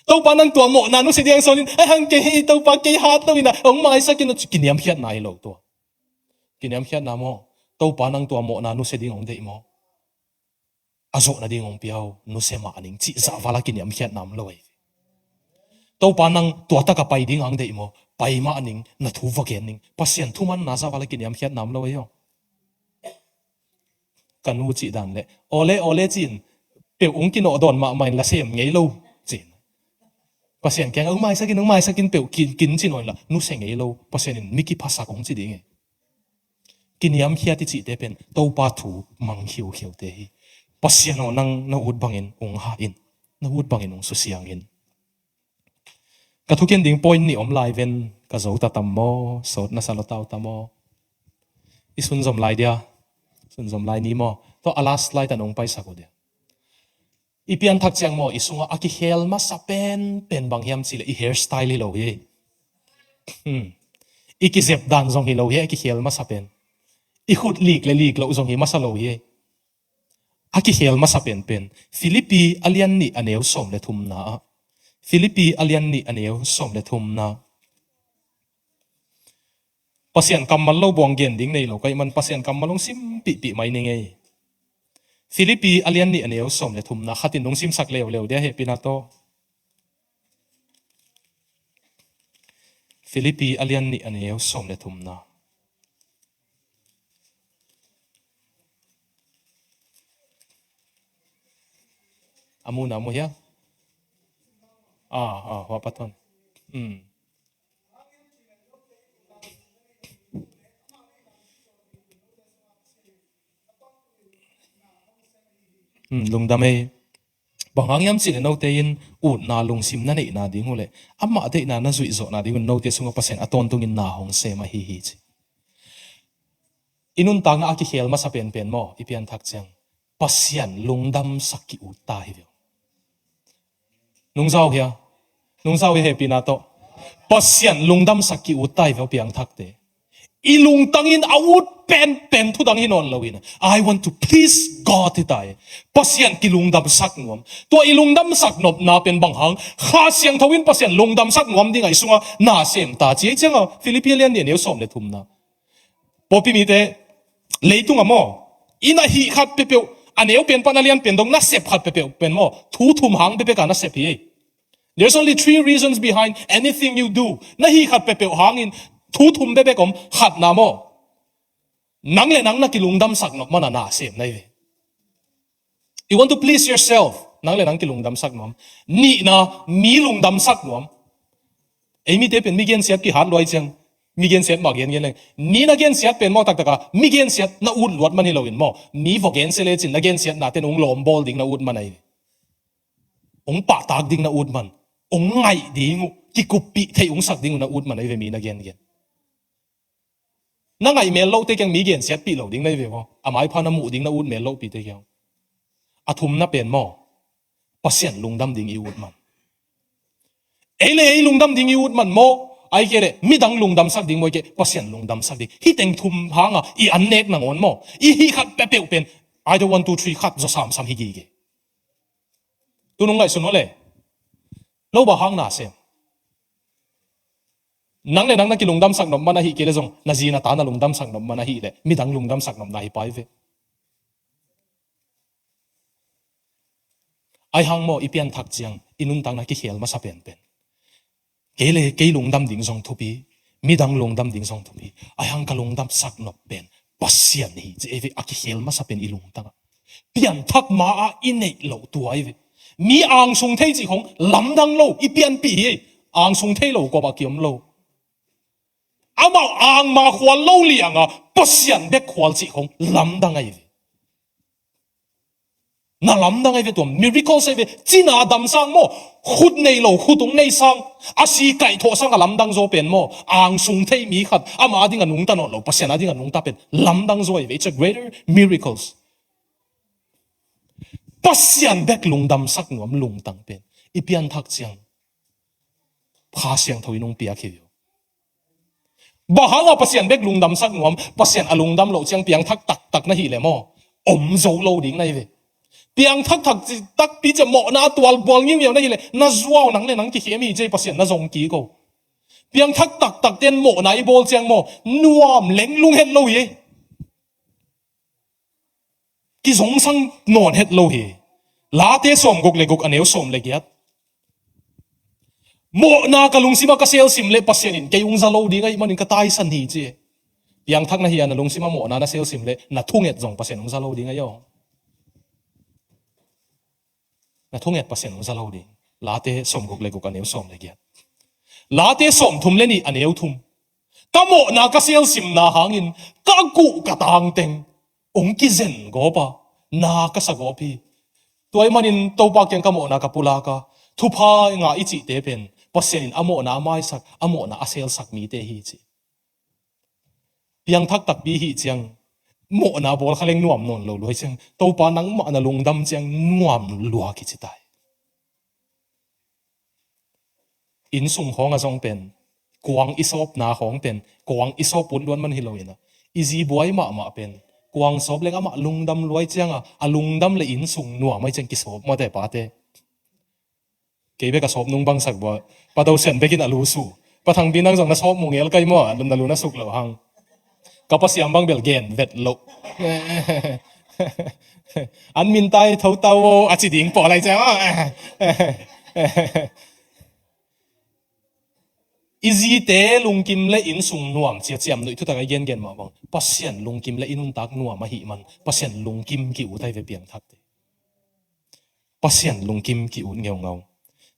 Topa nang tua mawhna nusia ding hang sawn in. Ai hang kei hi Topa kei hat lo in a. Hong maisak in a kiniamkhiatna hi lo tua. Kiniamkhiatna maw. Topa nang tua mawhna nusia ding hong deih maw. A zawh nading hong pia o, nusia mah ning cih zahvala kiniamkhiatna om lo ahi. Topa nang tua taka pai ding hong deih maw, pai mah ning, na thu va gen ning, Pasian thumanna zahvala kiniamkhiatna om lo ahi aw. Ka nu cih dan le, awle, awle cin, peuh hong kinawh dawn mahmah in la sem ngei lo, cin. Pasian kiang, hong maisak in, hong maisak in peuh kin, kin cin aw in la, nusia ngei lo, Pasian in mi kiphasak hong ci ding e. Kiniamkhiat i cihte pen Topa thu mang khiukhiute hi. Pasian aw nang na ut bangin hong hah in, na ut bangin hong susiang in. Ka thukin ding point nih om lai ven ka zo ta tam maw, sawt na sa lo tau ta maw. I sunzom lai dia, sunzom lai ni maw. Tua a last lai ta nong paisak uh dia. I pianthak ciang maw, i sungah a kikhel masa pen, pen bang hiam cih leh i hairstyle hi lo hi. Hmm. I kizep dan zong hi lo hi, a kikhel masa pen. I khut lik le lik loh zong hi masa lo hi. A kikhel masa pen pen. Filipi a lian nih a neu sawm le thumna ah. Filipi a lian nih a neu sawm le thumna. Pasian kammal lo buang gen ding nei lo ka hih man Pasian kammal hong simpihpih mai ni ngei. Filipi a lian nih a neu sawm le thumna khatin hong simsak leuleu dia hehpihna tawh. Filipi a lian nih a neu sawm le thumna. A mu na mu hia? Ah, ah, hua paton. Hmm. Hmm, lungdam ei. Bang hang hiam cih leh note in utna lungsim na neihna ding uh leh amah deihna na zuihzawhna ding uh note sungah Pasian a tawntungin na hong sem ahi hi ci. I nuntakna a kikhel masa penpen maw, i pianthak ciang Pasian lungdamsak ki-ut ta hi ve. Nungzau hia? Nungzau hia hehpihna tawh? Pasian lungdamsak ki-ut ta hi ve piangthakte. I lungtang in a ut penpen thu dang hi nawn lo in, "I want to please God," hi ta hi. Pasian kilungdamsak nuam. Tua i lungdamsak nopna pen bang hang, Kha Siangtho in Pasian lungdamsak nuam ding a i sungah na sem ta ci hi ciangah, Philippi lian nih a neu sawm le thumna. Pawlpi mite, leitung ah maw, i na hih khat peuhpeuh, a neu pen pan a lian pen dong na sep khat peuhpeuh pen maw, thu thum hang bekbek a na sep hi. There's only three reasons behind anything you do. Na hih khat peuhpeuh hangin thu thum bekbek om. Khatna maw, nang le nang na kilungdamsak nop man a na sem na hi ve. You want to please yourself. Nang le nang kilungdamsak nuam. Nihna, mi lungdamsak nuam. Ei mite pen mi gensiat kihat lua hi ciang, mi gensiat mah gengen leng. Mi na gensiat pen maw taktak a, mi gensiat na ut luat man hi lo in maw, mi va gensia lecin na gensiatna ten hong lawmbawl ding na ut man ahi. Hong pahtak ding na ut man. Hong ngaih ding uh, kikuppih theih hong sak ding uh na ut man ahi ve, mi na gengen. Na ngaih mel lohte kiang mi gensiatpih lo ding na hi ve maw. A maipha na muh ding na ut mel lohpihte kiang. A thumna pen maw, Pasian lungdam ding i ut man. Ei le ei lungdam ding i ut man maw, ahih kei leh midang lungdamsak ding maw, ahih kei leh Pasian lungdamsak ding. Hih teng thum hanga i an nek nangawn maw, i hih khat peuhpeuh pen, either one, two, three khat zaw samsam hi gige. Tu nung ngaihsun uh le, lo bang hang na sem. Nang le nang na kilungdamsak nop man ahih kei leh zong, na zi na ta na lungdamsak nop man ahih leh, midang lungdamsak nop na hi pai ve. Ahi hang maw, i pianthak ciang i nuntakna kikhel masa penpen. Kei le kei lungdam ding zong thupi, midang lungdam ding zong thupi. Ahi hang ka lungdamsak nop pen Pasian hi ci ei ve, a kikhel masa pen i lungtang ah. Pianthak ma-ah i neih loh tua hi ve. Mi angsung thei cih khong lamdang lo, i pianpih hi. Angsung thei lo kop ah kiom lo. Amau angma khual lo lianga Pasian bek khual cih khong lamdang ahi ve. Na lamdang ahi ve, tua miracles ahi ve. Cina damsang maw, khut nei lo khut hong nei sang, a si kaihthawh sang a lamdang zaw pen maw, angsung thei mi khat ama ding a nungta nawn lo, Pasian a ding a nungta pen lamdang zaw ahi ve. It's a greater miracles. Pasian bek lungdamsak nuam lungtang pen i pianthak ciang Kha Siangtho in hong piak hi uh. Bang hanga Pasian bek lungdamsak nuam, Pasian a lungdam loh ciang piangthak taktak na hih leh maw, om zo lo ding na hi ve. Piangthak takpi ciang mawhna a tual bual ngiungiau na hih leh, na zuau nang le nang kikhem hi ci ei, Pasian na zong kik o. Piangthak taktak ten mawhna i bawl ciang maw, nuam lenglung het lo hi. Kizongsang nawn het lo hi. Late sawmguk le guk a neu sawm le giat. Mawhna ka lungsimah ka selsim leh Pasian in kei hong za lo ding ahih manin ka taisan hi ci. Piangthak na hih a na lungsimah mawhna na selsim leh na thunget zong Pasian hong za lo ding ahi aw. Na thunget Pasian hong za lo ding. Late sawmguk le guk a neu sawm le giat. Late sawmthum le nih a neu thum. Ka mawhna ka selsimna hangin ka guh ka tangteng hong kizen gawp a, na ka sa gawp hi. Tua ahih manin Topa kiang ka mawhna ka pulak a, thupha ngah i cihte pen Pasian in a mawhna a maisak, a mawhna a selsak mite hi ci. Piangthak takpi hih ciang mawhna bawl kha leng nuam nawn lo lua hi ciang, Topa nangmah na lungdam ciang nuam lua kici ta hi. Innsung khawng a zong pen, kuang i sawpna khawng pen kuang i sawp ut luat man hi lo in a, i zi buai mahmah pen kuang sawp leng amah lungdam lua hi cianga, a lungdam le innsung nuam ahi ciang kisawp mawte pate. Kei bek a sawp nung bangsak bua. Pa Tosian bekin a lu su. Pa Thangpi nang zong na sawp mu ngel kai maw, na lu na suk lo hang. Ka Pasian bang bel gen vet lo. An min tai tho tau a ci ding pawl lai ciang. I zite lungkim le innsung nuam cia ciamnuih thutak a i gengen mah bang, Pasian lungkim le i nuntak nuam ahih man Pasian lungkim ki-ut ahi ve piangthakte. Pasian lungkim ki-ut ngeungau.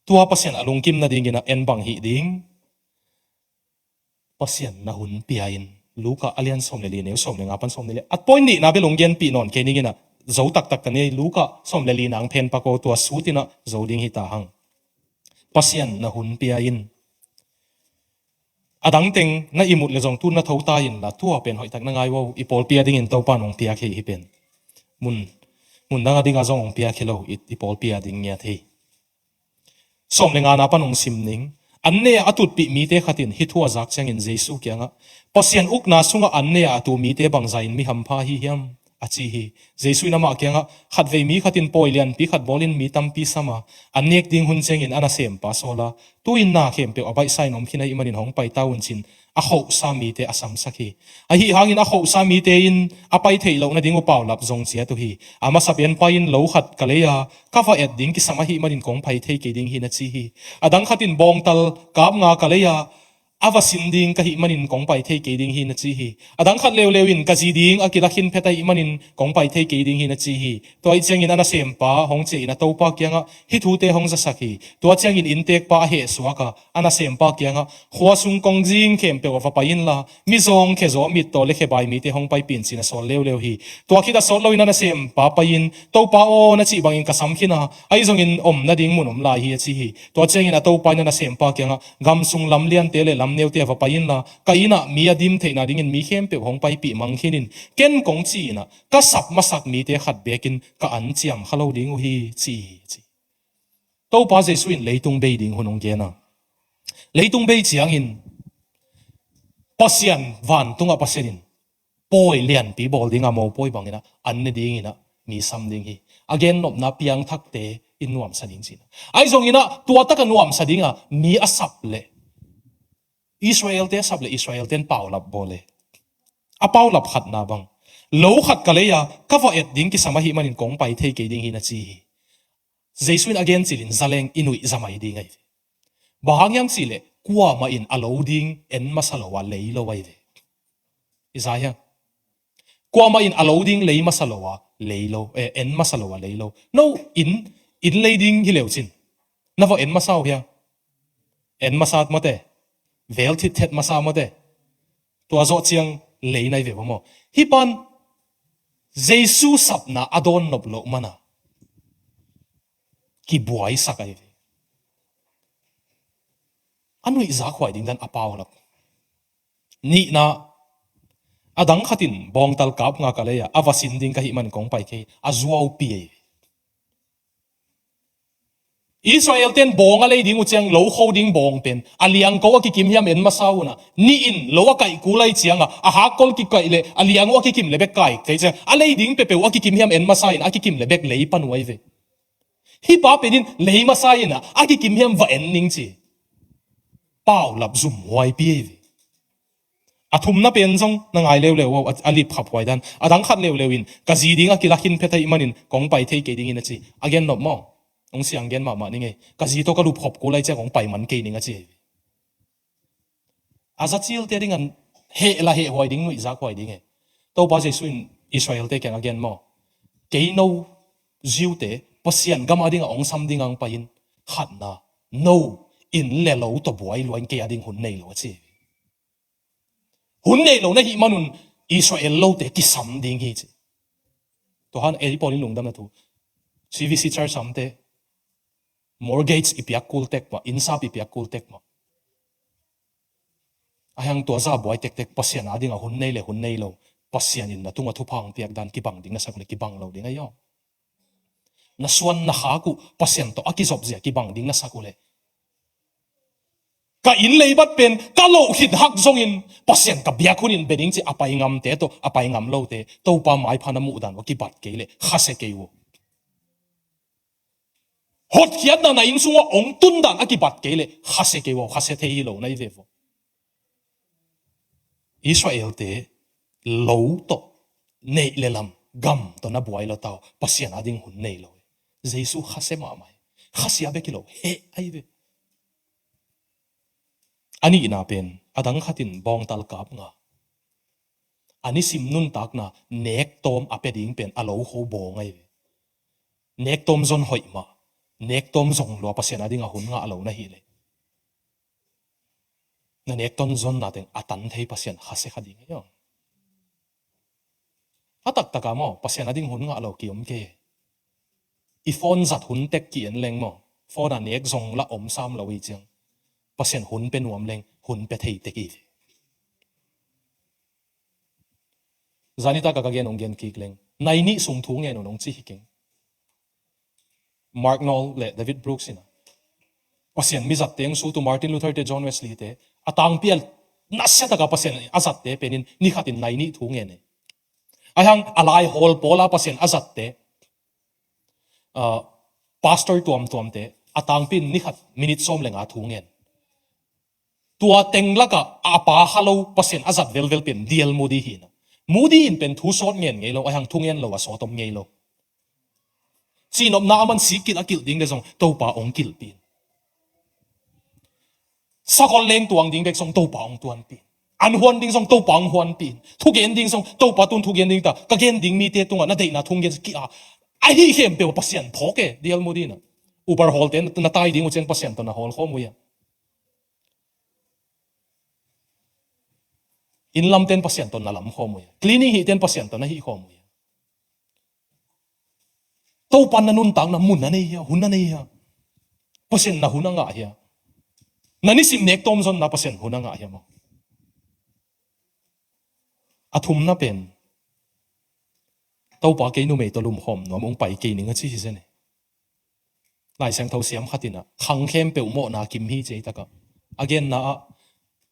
Tua Pasian a lungkim nadingin a en bang hih ding? Pasian na hun pia in. Luka a lian sawm le li, neu sawm le nga pan sawm le li. A point nihna bel hong genpih nawn kei ning in a, zo taktak ka nei. Luka sawm le li nang phen pak aw, tua sut in a zo ding hi ta hang. Pasian na hun pia in. A dang teng na ihmut le zong tu na tho ta inla, tua pen hoihtak na ngai uh. I pawlpi a dingin Topa in hong piak hi, hih pen. Mun, mun dang a ding a zong hong piak hi lo, i, i pawlpi a ding ngiat hi. Sawm le nga na pan hong sim ning. An ne-a a tutpih mite khat in hih thu a zak ciangin Jesu kiangah, "Pasian ukna sungah an ne-a a tu mite bangzah in mi hampha ahi hiam?" a ci hi. Jesu in amah kiangah, "Khatvei mi khat in pawi lianpi khat bawlin mi tampi sam a, an nek ding hun ciangin a nasempa sawl a, 'Tu-in na khempeuh a baihsa in om khin ahih manin hong pai ta un,' ci-in a khohsa mite a samsak hi. Ahi hangin a khohsa mite in a pai theih loh nading uh paulap zong ciat uh hi. A masa pen pai-in, 'Lo khat ka lei a, ka va et ding kisam ahih manin kong pai thei kei ding hi,' na ci hi. A dang khat in, 'Bawngtal kap nga ka lei a, a va sin ding ka hih manin kong pai thei kei ding hi,' na ci hi. A dang khat leuleu in, 'Ka zi ding a kila khin phet ahih manin kong pai thei kei ding hi,' na ci hi. Tua ahih ciangin a nasempa hong ciah in a topa kiangah hih thute hong zasak hi. Tua ciangin inntekpa a hehsuak a, a nasempa kiangah, 'Khua sung kongzing khempeuh ah va pai inla, mizawng, khezaw, mittaw le khebai mite hong paipih in,' ci-in a sawl leuleu hi. Tua khit a sawt loin a nasempa pai-in, 'Topa aw, na cih bangin ka sam khin a, ahi zongin om nading mun om lai hi,' a ci hi. Tua ciangin a topa in a nasempa kiangah, 'Gam sung lam liante le lam neute ah va pai inla, ka inn ah mi a dim theihna dingin mi khempeuh hong paipih mang khin in. Ken kong ci-in ah, ka sap masak mite khat bekin ka an ciam kha lo ding uh hi,' ci hi," ci. Topa Jesu in leitung bei ding hun hong gen a, leitung bei ciangin Pasian, vantungah Pasian in pawi lianpi bawl ding a, mopawi bangin ah an ne dingin ah mi sam ding hi. A gennopna piangthakte in nuamsa ding ci-in ah, ahi zongin ah tua tak a nuamsa ding a, mi a sap le, Israel-te a sap le, Israel-te in paulap bawl le. A paulap khatna bang, 'Lo khat ka lei a, ka va et ding kisam ahih manin kong pai thei kei ding hi,' na ci hi. Jesu in a gen cilin zaleng i nuih za mai ding ahi ve. Bang hang hiam cih leh, kuamah in a lo ding en masa lo a lei lo ahi ve. I za hiam? Kuamah in a lo ding lei masa lo a lei lo, eh, en masa lo a lei lo. No, inn, inn lei ding hi leu cin, na va en masa uh hiam? En masa mate, vel thithet masa mate. Tua zawh ciang lei nai ve maw. Hih pan Jesu sapna a dawn nop loh mana kibuaisak ahi ve. A nuihzak huai ding dan a paulap. Nihna, a dang khat in, 'Bawngtal kap nga ka lei a, a va sin ding ka hih man kong pai kei,' a zuaupi ahi ve. Israel-te in bawng a lei ding uh ciang, lo kho ding bawng pen a liangko a kikim hiam en masa un ah, nih in lo a kaih kul ahih ciangah, a hakkol kikaih le a liang uh a kikim le bek kai thei ciang, a lei ding peuhpeuh a kikim hiam en masa in, a kikim le bek lei pan uh ahi ve. Hih pa pen in lei masa in ah, a kikim hiam va en ning ci. Paulap zumhuaipi ahi ve. A thumna pen zong na ngai leuleu uh a, a lipkhap huai dan. A dang khat leuleu in, 'Ka zi ding a kila khin phet ahih manin kong pai thei kei ding hi,' na ci. A gennop maw, hong siang gen mahmah ning ei. 'Ka zi tawh ka lupkhop kul ahih ciang kong pai man kei ning,' a ci ahi ve. A za cilte ding an heh la heh huai ding, nuihzak huai ding e. Topa Jesu in Israel-te kiang a gen maw, kei no Jew-te Pasian gam a ding a hong sam ding a hong pai in, khatna, no inn le lo tawh buai lua in kei a ding hun nei lo a ci. Hun nei lo na hih manun Israel lote kisam ding hi ci. Tua han ei pawl in lungdamna thu, C V C Church samte, mortgage i piak kul tek mah, innsap i piak kul tek mah. A hiang tua za buai tektek, Pasian a ding a hun nei le hun nei lo, Pasian in na tungah thupha hong piak dan kibang ding na sak uh le kibang lo ding ahi aw. Na suan na khak uh Pasian tawh a kizop zia kibang ding na sak uh le, ka inn leibat pen ka loh khit hak zongin Pasian ka biak hun in bia ding ci a pai ngamte tawh a pai ngam lote Topa maipha na muh dan uh a kibat kei le khasia kei uh. Hotkhiatna na inn sungah hong tun dan a kibat kei le khasia kei uh, khasia thei hi lo na hi ve uh. Israel-te lo tawh, neih le lam, gam tawh na buai lo ta uh, Pasian a ding hun nei lo. Jesu khasia mahmah hi. Khasia bek hi lo, heh ahi ve. A nihna pen, a dang khat in bawngtal kap nga, a nisim nuntakna nektawm a pia ding pen a lo kho bawng ahi ve. Nektawm zon hoih mah, nektawm zong lua Pasian a ding a hun ngah lo na hih leh, na nektawm zonna teng a tan thei Pasian khasia kha ding ahi aw. A taktak a maw, Pasian a ding hun ngah lo ki-om kei. I phone zat hun tek ki-en leng maw, phone a nek zong lah om sam lo hi ciang, Pasian hun pia nuam leng hun pia thei tek hi. Zani tak a ka gen hong gen kik leng, nai nih sung thu ngen un hong ci hi keng. Mark Noll le David Brooks in a, Pasian mi zatte hong sutu Martin Luther te, John Wesley te, a tangpi a nasia taka Pasian a zatte penin ni khatin nai nih thu ngen e. Ahi hang a laihawl pawla Pasian a zatte, ah, pastor tuamtuamte a tangpi in ni khat minit sawm le nga thu ngen. Tua teng lakah a pa kha lo Pasian a zat velvel pen D L Moody hi na. Moody in pen thu sawt ngen ngei lo, ahi hang thu ngen lo a sawt om ngei lo. Cihnopna a man sik kilh a kilh ding le zong Topa hong kilhpih in. Sakol leng tuang ding bek zong Topa hong tuanpih in. An huan ding zong Topa hong huanpih in. Thugen ding zong Topa tun thugen ding ta. Ka gen ding mite tungah na deihna thu hong gen ki a. Ahi khempeuh Pasian phawk e, D L Moody na. Uber hawlte na tai ding uh ciang Pasian tawh na hawl khawm uh ia. Inn lamten Pasian tawh na lam khawm uh ia. Cleaning hihten Pasian tawh na hih khawm uh ia. Topan na nuntakna mun na nei hia, hun na nei hia. Pasian na hun a ngah hia. Na nisim nek tawm zonna Pasian hun a ngah hia maw. A thumna pen Topa kei numei tawh lumkhawm nuam hong pai kei ning a ci hi zen e. Lai Siangtho siam khat in ah khang khempeuh mawhna kim hi ci ei takah. A genna ah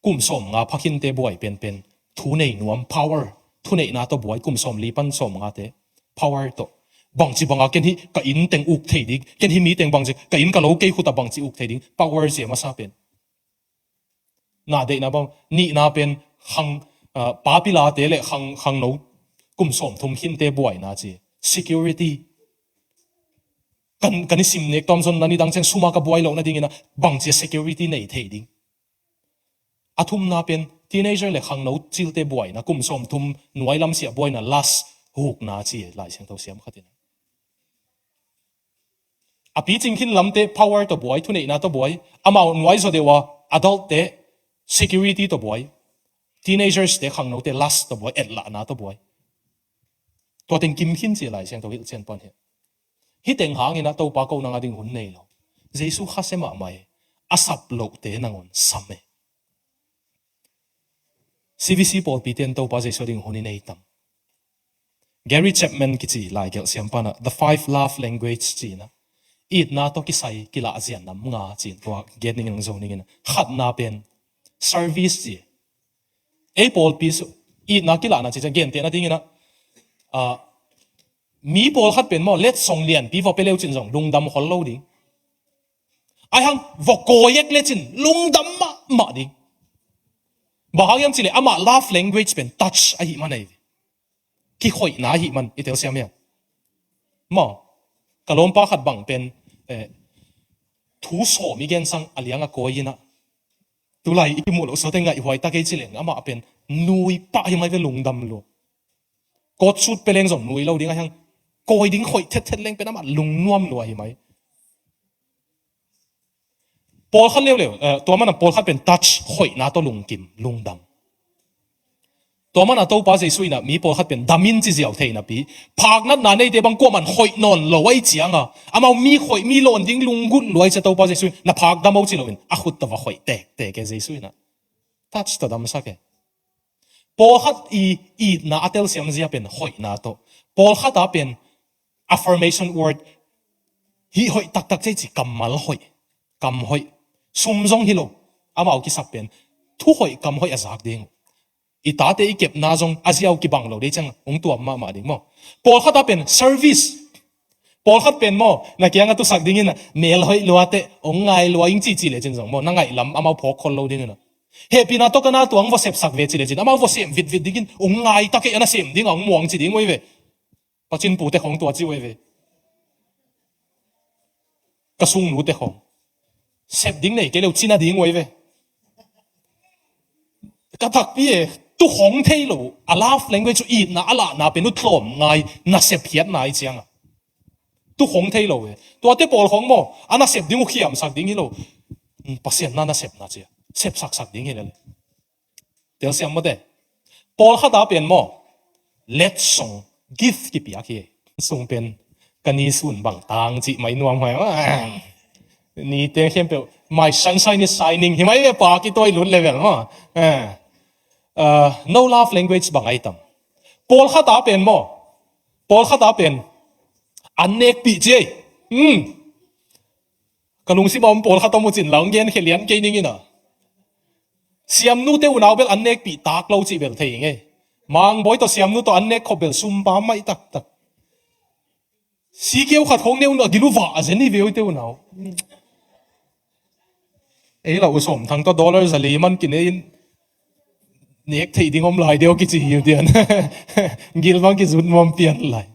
kum sawm nga pha khinte buai penpen thu nei nuam, power, thuneihna tawh buai, kum sawm li pan sawm ngate power tawh. Bangci banga ken hi ka inn teng uk thei ding, ken hi mi teng bangci ka inn ka lo kei khutah bangci uk thei ding, power ci a masa pen. Na deihna bang, nihna pen khang, ah, papilate le khang, khangno kum sawm thum khinte buaina ci. Security. Kan, kan i sim nek tawm zonna nidang ciang suma ka buai loh nadingin ah bangci a security nei thei ding. A thumna pen teenager le khangno cilte buaina, kum sawm thum nuai lam siah buaina, lust, hukna ci Lai Siangtho siam khat in. A picing khin lamte power tawh buai, thuneihna tawh buai, amau nuai zaw deuh a adult te security tawh buai, teenagers te khangnote lust tawh buai, etlahna tawh buai. Tua teng kim khin ci Lai Siangtho hilhcian pan hi. Hih teng hangin ah Topa ko nang a ding hun nei lo. Jesu khasia mahmah e, a sap lohte nangawn sam e. C V C pawlpite in Topa Jesu a ding hun i nei tam. Gary Chapman kici laigelh siampa in ah The Five Love Language ci-in ah, itna tawh kisai kilah zia nam nga ci-in tua gen ning in hong zo ning in ah, khatna pen service ci. Ei pawlpi sung itna kilahna ci ciang gentehna dingin ah, ah, mi pawlkhat pen maw, letsong lianpi va pia leu cin zong lungdam khol lo ding. Ahi hang va kawi ek lecin lungdam mahmah ding. Bang hang hiam cih leh amah love language pen touch ahih man ahi ve. Kikhoihna ahih man i telsiam hiam? Maw, ka lawmpa khat bang pen, eh, thu sawm i gen sang a liang a kawi in ah, tulai i kimuh loh suate ngaihhuai ta kei ci leng amah pen nui pah hi mai ve, lungdam lua. Coat suit pia leng zong nui lo ding ahi hang, kawi ding khoih thethet leng pen amah lungnuam lua hi mai. Pawlkhat leuleu, eh, tua mana pawlkhat pen touch, khoihna tawh lungkim, lungdam. Tua mana Topa Jesu in ah mi pawlkhat pen dam in ci ziau thei napi, phaknatna neite bang kuaman khoih nawn lo ahih cianga amau mi khoih, mi lawn ding lunggulh lua ahih ciang Topa Jesu in na phak dam o ci loin a khut tawh va khoih tektek e Jesu in ah. Touch tawh damsak e. Pawlkhat i itna a telsiam zia pen hoihna tawh. Pawlkhat a pen affirmation word, hih hoih taktak cei ci, kammal hoih, kam hoih. Sum zong hi lo, amau kisap pen thu hoih kam hoih a zak ding uh. I tate i kepna zong a ziau kibang lo dei ciang hong tuam mahmah ding maw. Pawlkhat a pen service. Pawlkhat pen maw, na kianga tusak dingin ah, mel hoih luate hong ngai lua ing ci ci lecin zong maw, na ngaih lam amau phawk khol lo dingin ah. Hehpihna tawh ka na tuang va sepsak ve ci lecin amau va sem vitvit dingin hong ngai ta kei a, na sem ding a hong muang ci ding uh hi ve. Pacin pute khong tua ci uh hi ve. Ka sung nute khong sep ding nei kei leu cina ding uh hi ve. Ka takpi e, tu khong thei lo, a love language uh itna a lahna pen uh tlawm ngai, na sep hiatna i cianga. Tu khong thei lo e. Tuate pawl khong maw, a na sep ding uh khiamsak ding hi lo. Pasian na na sepna cia sepsaksak ding hi lele. Telsiam mawte. Pawlkhat a pen maw, letsong, gift kipiak hi. Sung pen ka ni sun bang tang cih mai nuam hai. Ni teng khempeuh my sunshine is shining hi mai ve, pa kitawi lut level maw. Eh. Ah, no love language bang ai tam. Pawlkhat a pen maw, pawlkhat a pen an nekpih ci ei. Hmm. Ka lungsim a om pawlkhat om uh cin la hong genkhia lian kei ning ina. Siamnute unau bel an nekpih tak lo cih bel thei ngei. Mangbawi tawh Siamnu tawh an nek khop bel sumpa maih taktak. Sikeu khat khong ne un a gil uh vah a zen hi ve uh te unau. Ei la uh Sawm Thang tawh dollar za li man kinei in nek theih ding om lai deuh kici hi uh tian. Gil bang kizut mawm pian lai.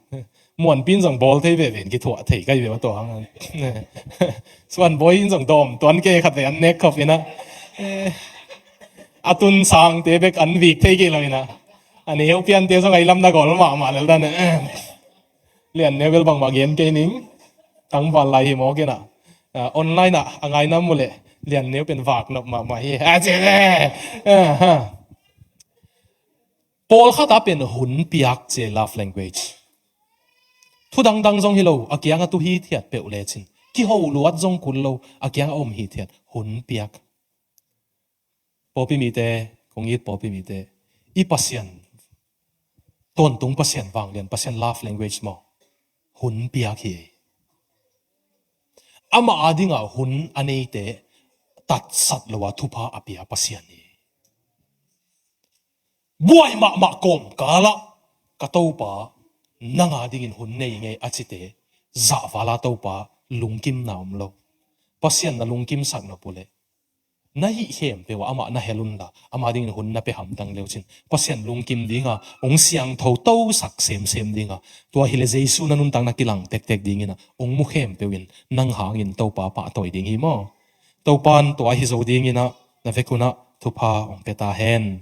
Muanpin zong bawl thei veve in kithuah thei kai ve uh tua hang. Suanbawi in zong dawm tuan ke khat ve an nek khop ina. A tun sangte bek an vik thei kei lo ina. A neu piante zong a i lam na gol mahmah lel dan. Lian neu bel bangmah gen kei ning. Tangval lai hi mawk ina. Ah, online ah a ngainam uh leh Lian neu pen vak nop mahmah hi. A ci le. Ah, ha. Pawlkhat a pen hun piak ci love language. Thu dangdang zong hi lo, a kiang a tu hithiat peuh lecin. Kiho luat zong kul lo, a kiang a om hithiat hun piak. Pawlpi mite, kong it pawlpi mite, i Pasian, tawntung Pasian vanglian, Pasian love language maw? Hun piak hi. Amah a dingah hun a neite tatsat lo a thupha a pia Pasian hi. Buai mahmah kawmkalah ka Topa nang a dingin hun nei ngei a cite zahvala Topa lungkimna om lo. Pasian na lungkimsak nop uh leh na hih khempeuh ah amah na hel unla, amah dingin hun na pia hamtang leucin Pasian lungkim dinga hong siangtho tosak semsem dinga, tua hileh Jesu na nuntakna kilang tektek dingina hong mu khempeuh in nang hangin Topa pahtawi ding hi maw? Topan tua ahi zo dinginah na vek unah thupha hong pia ta hen.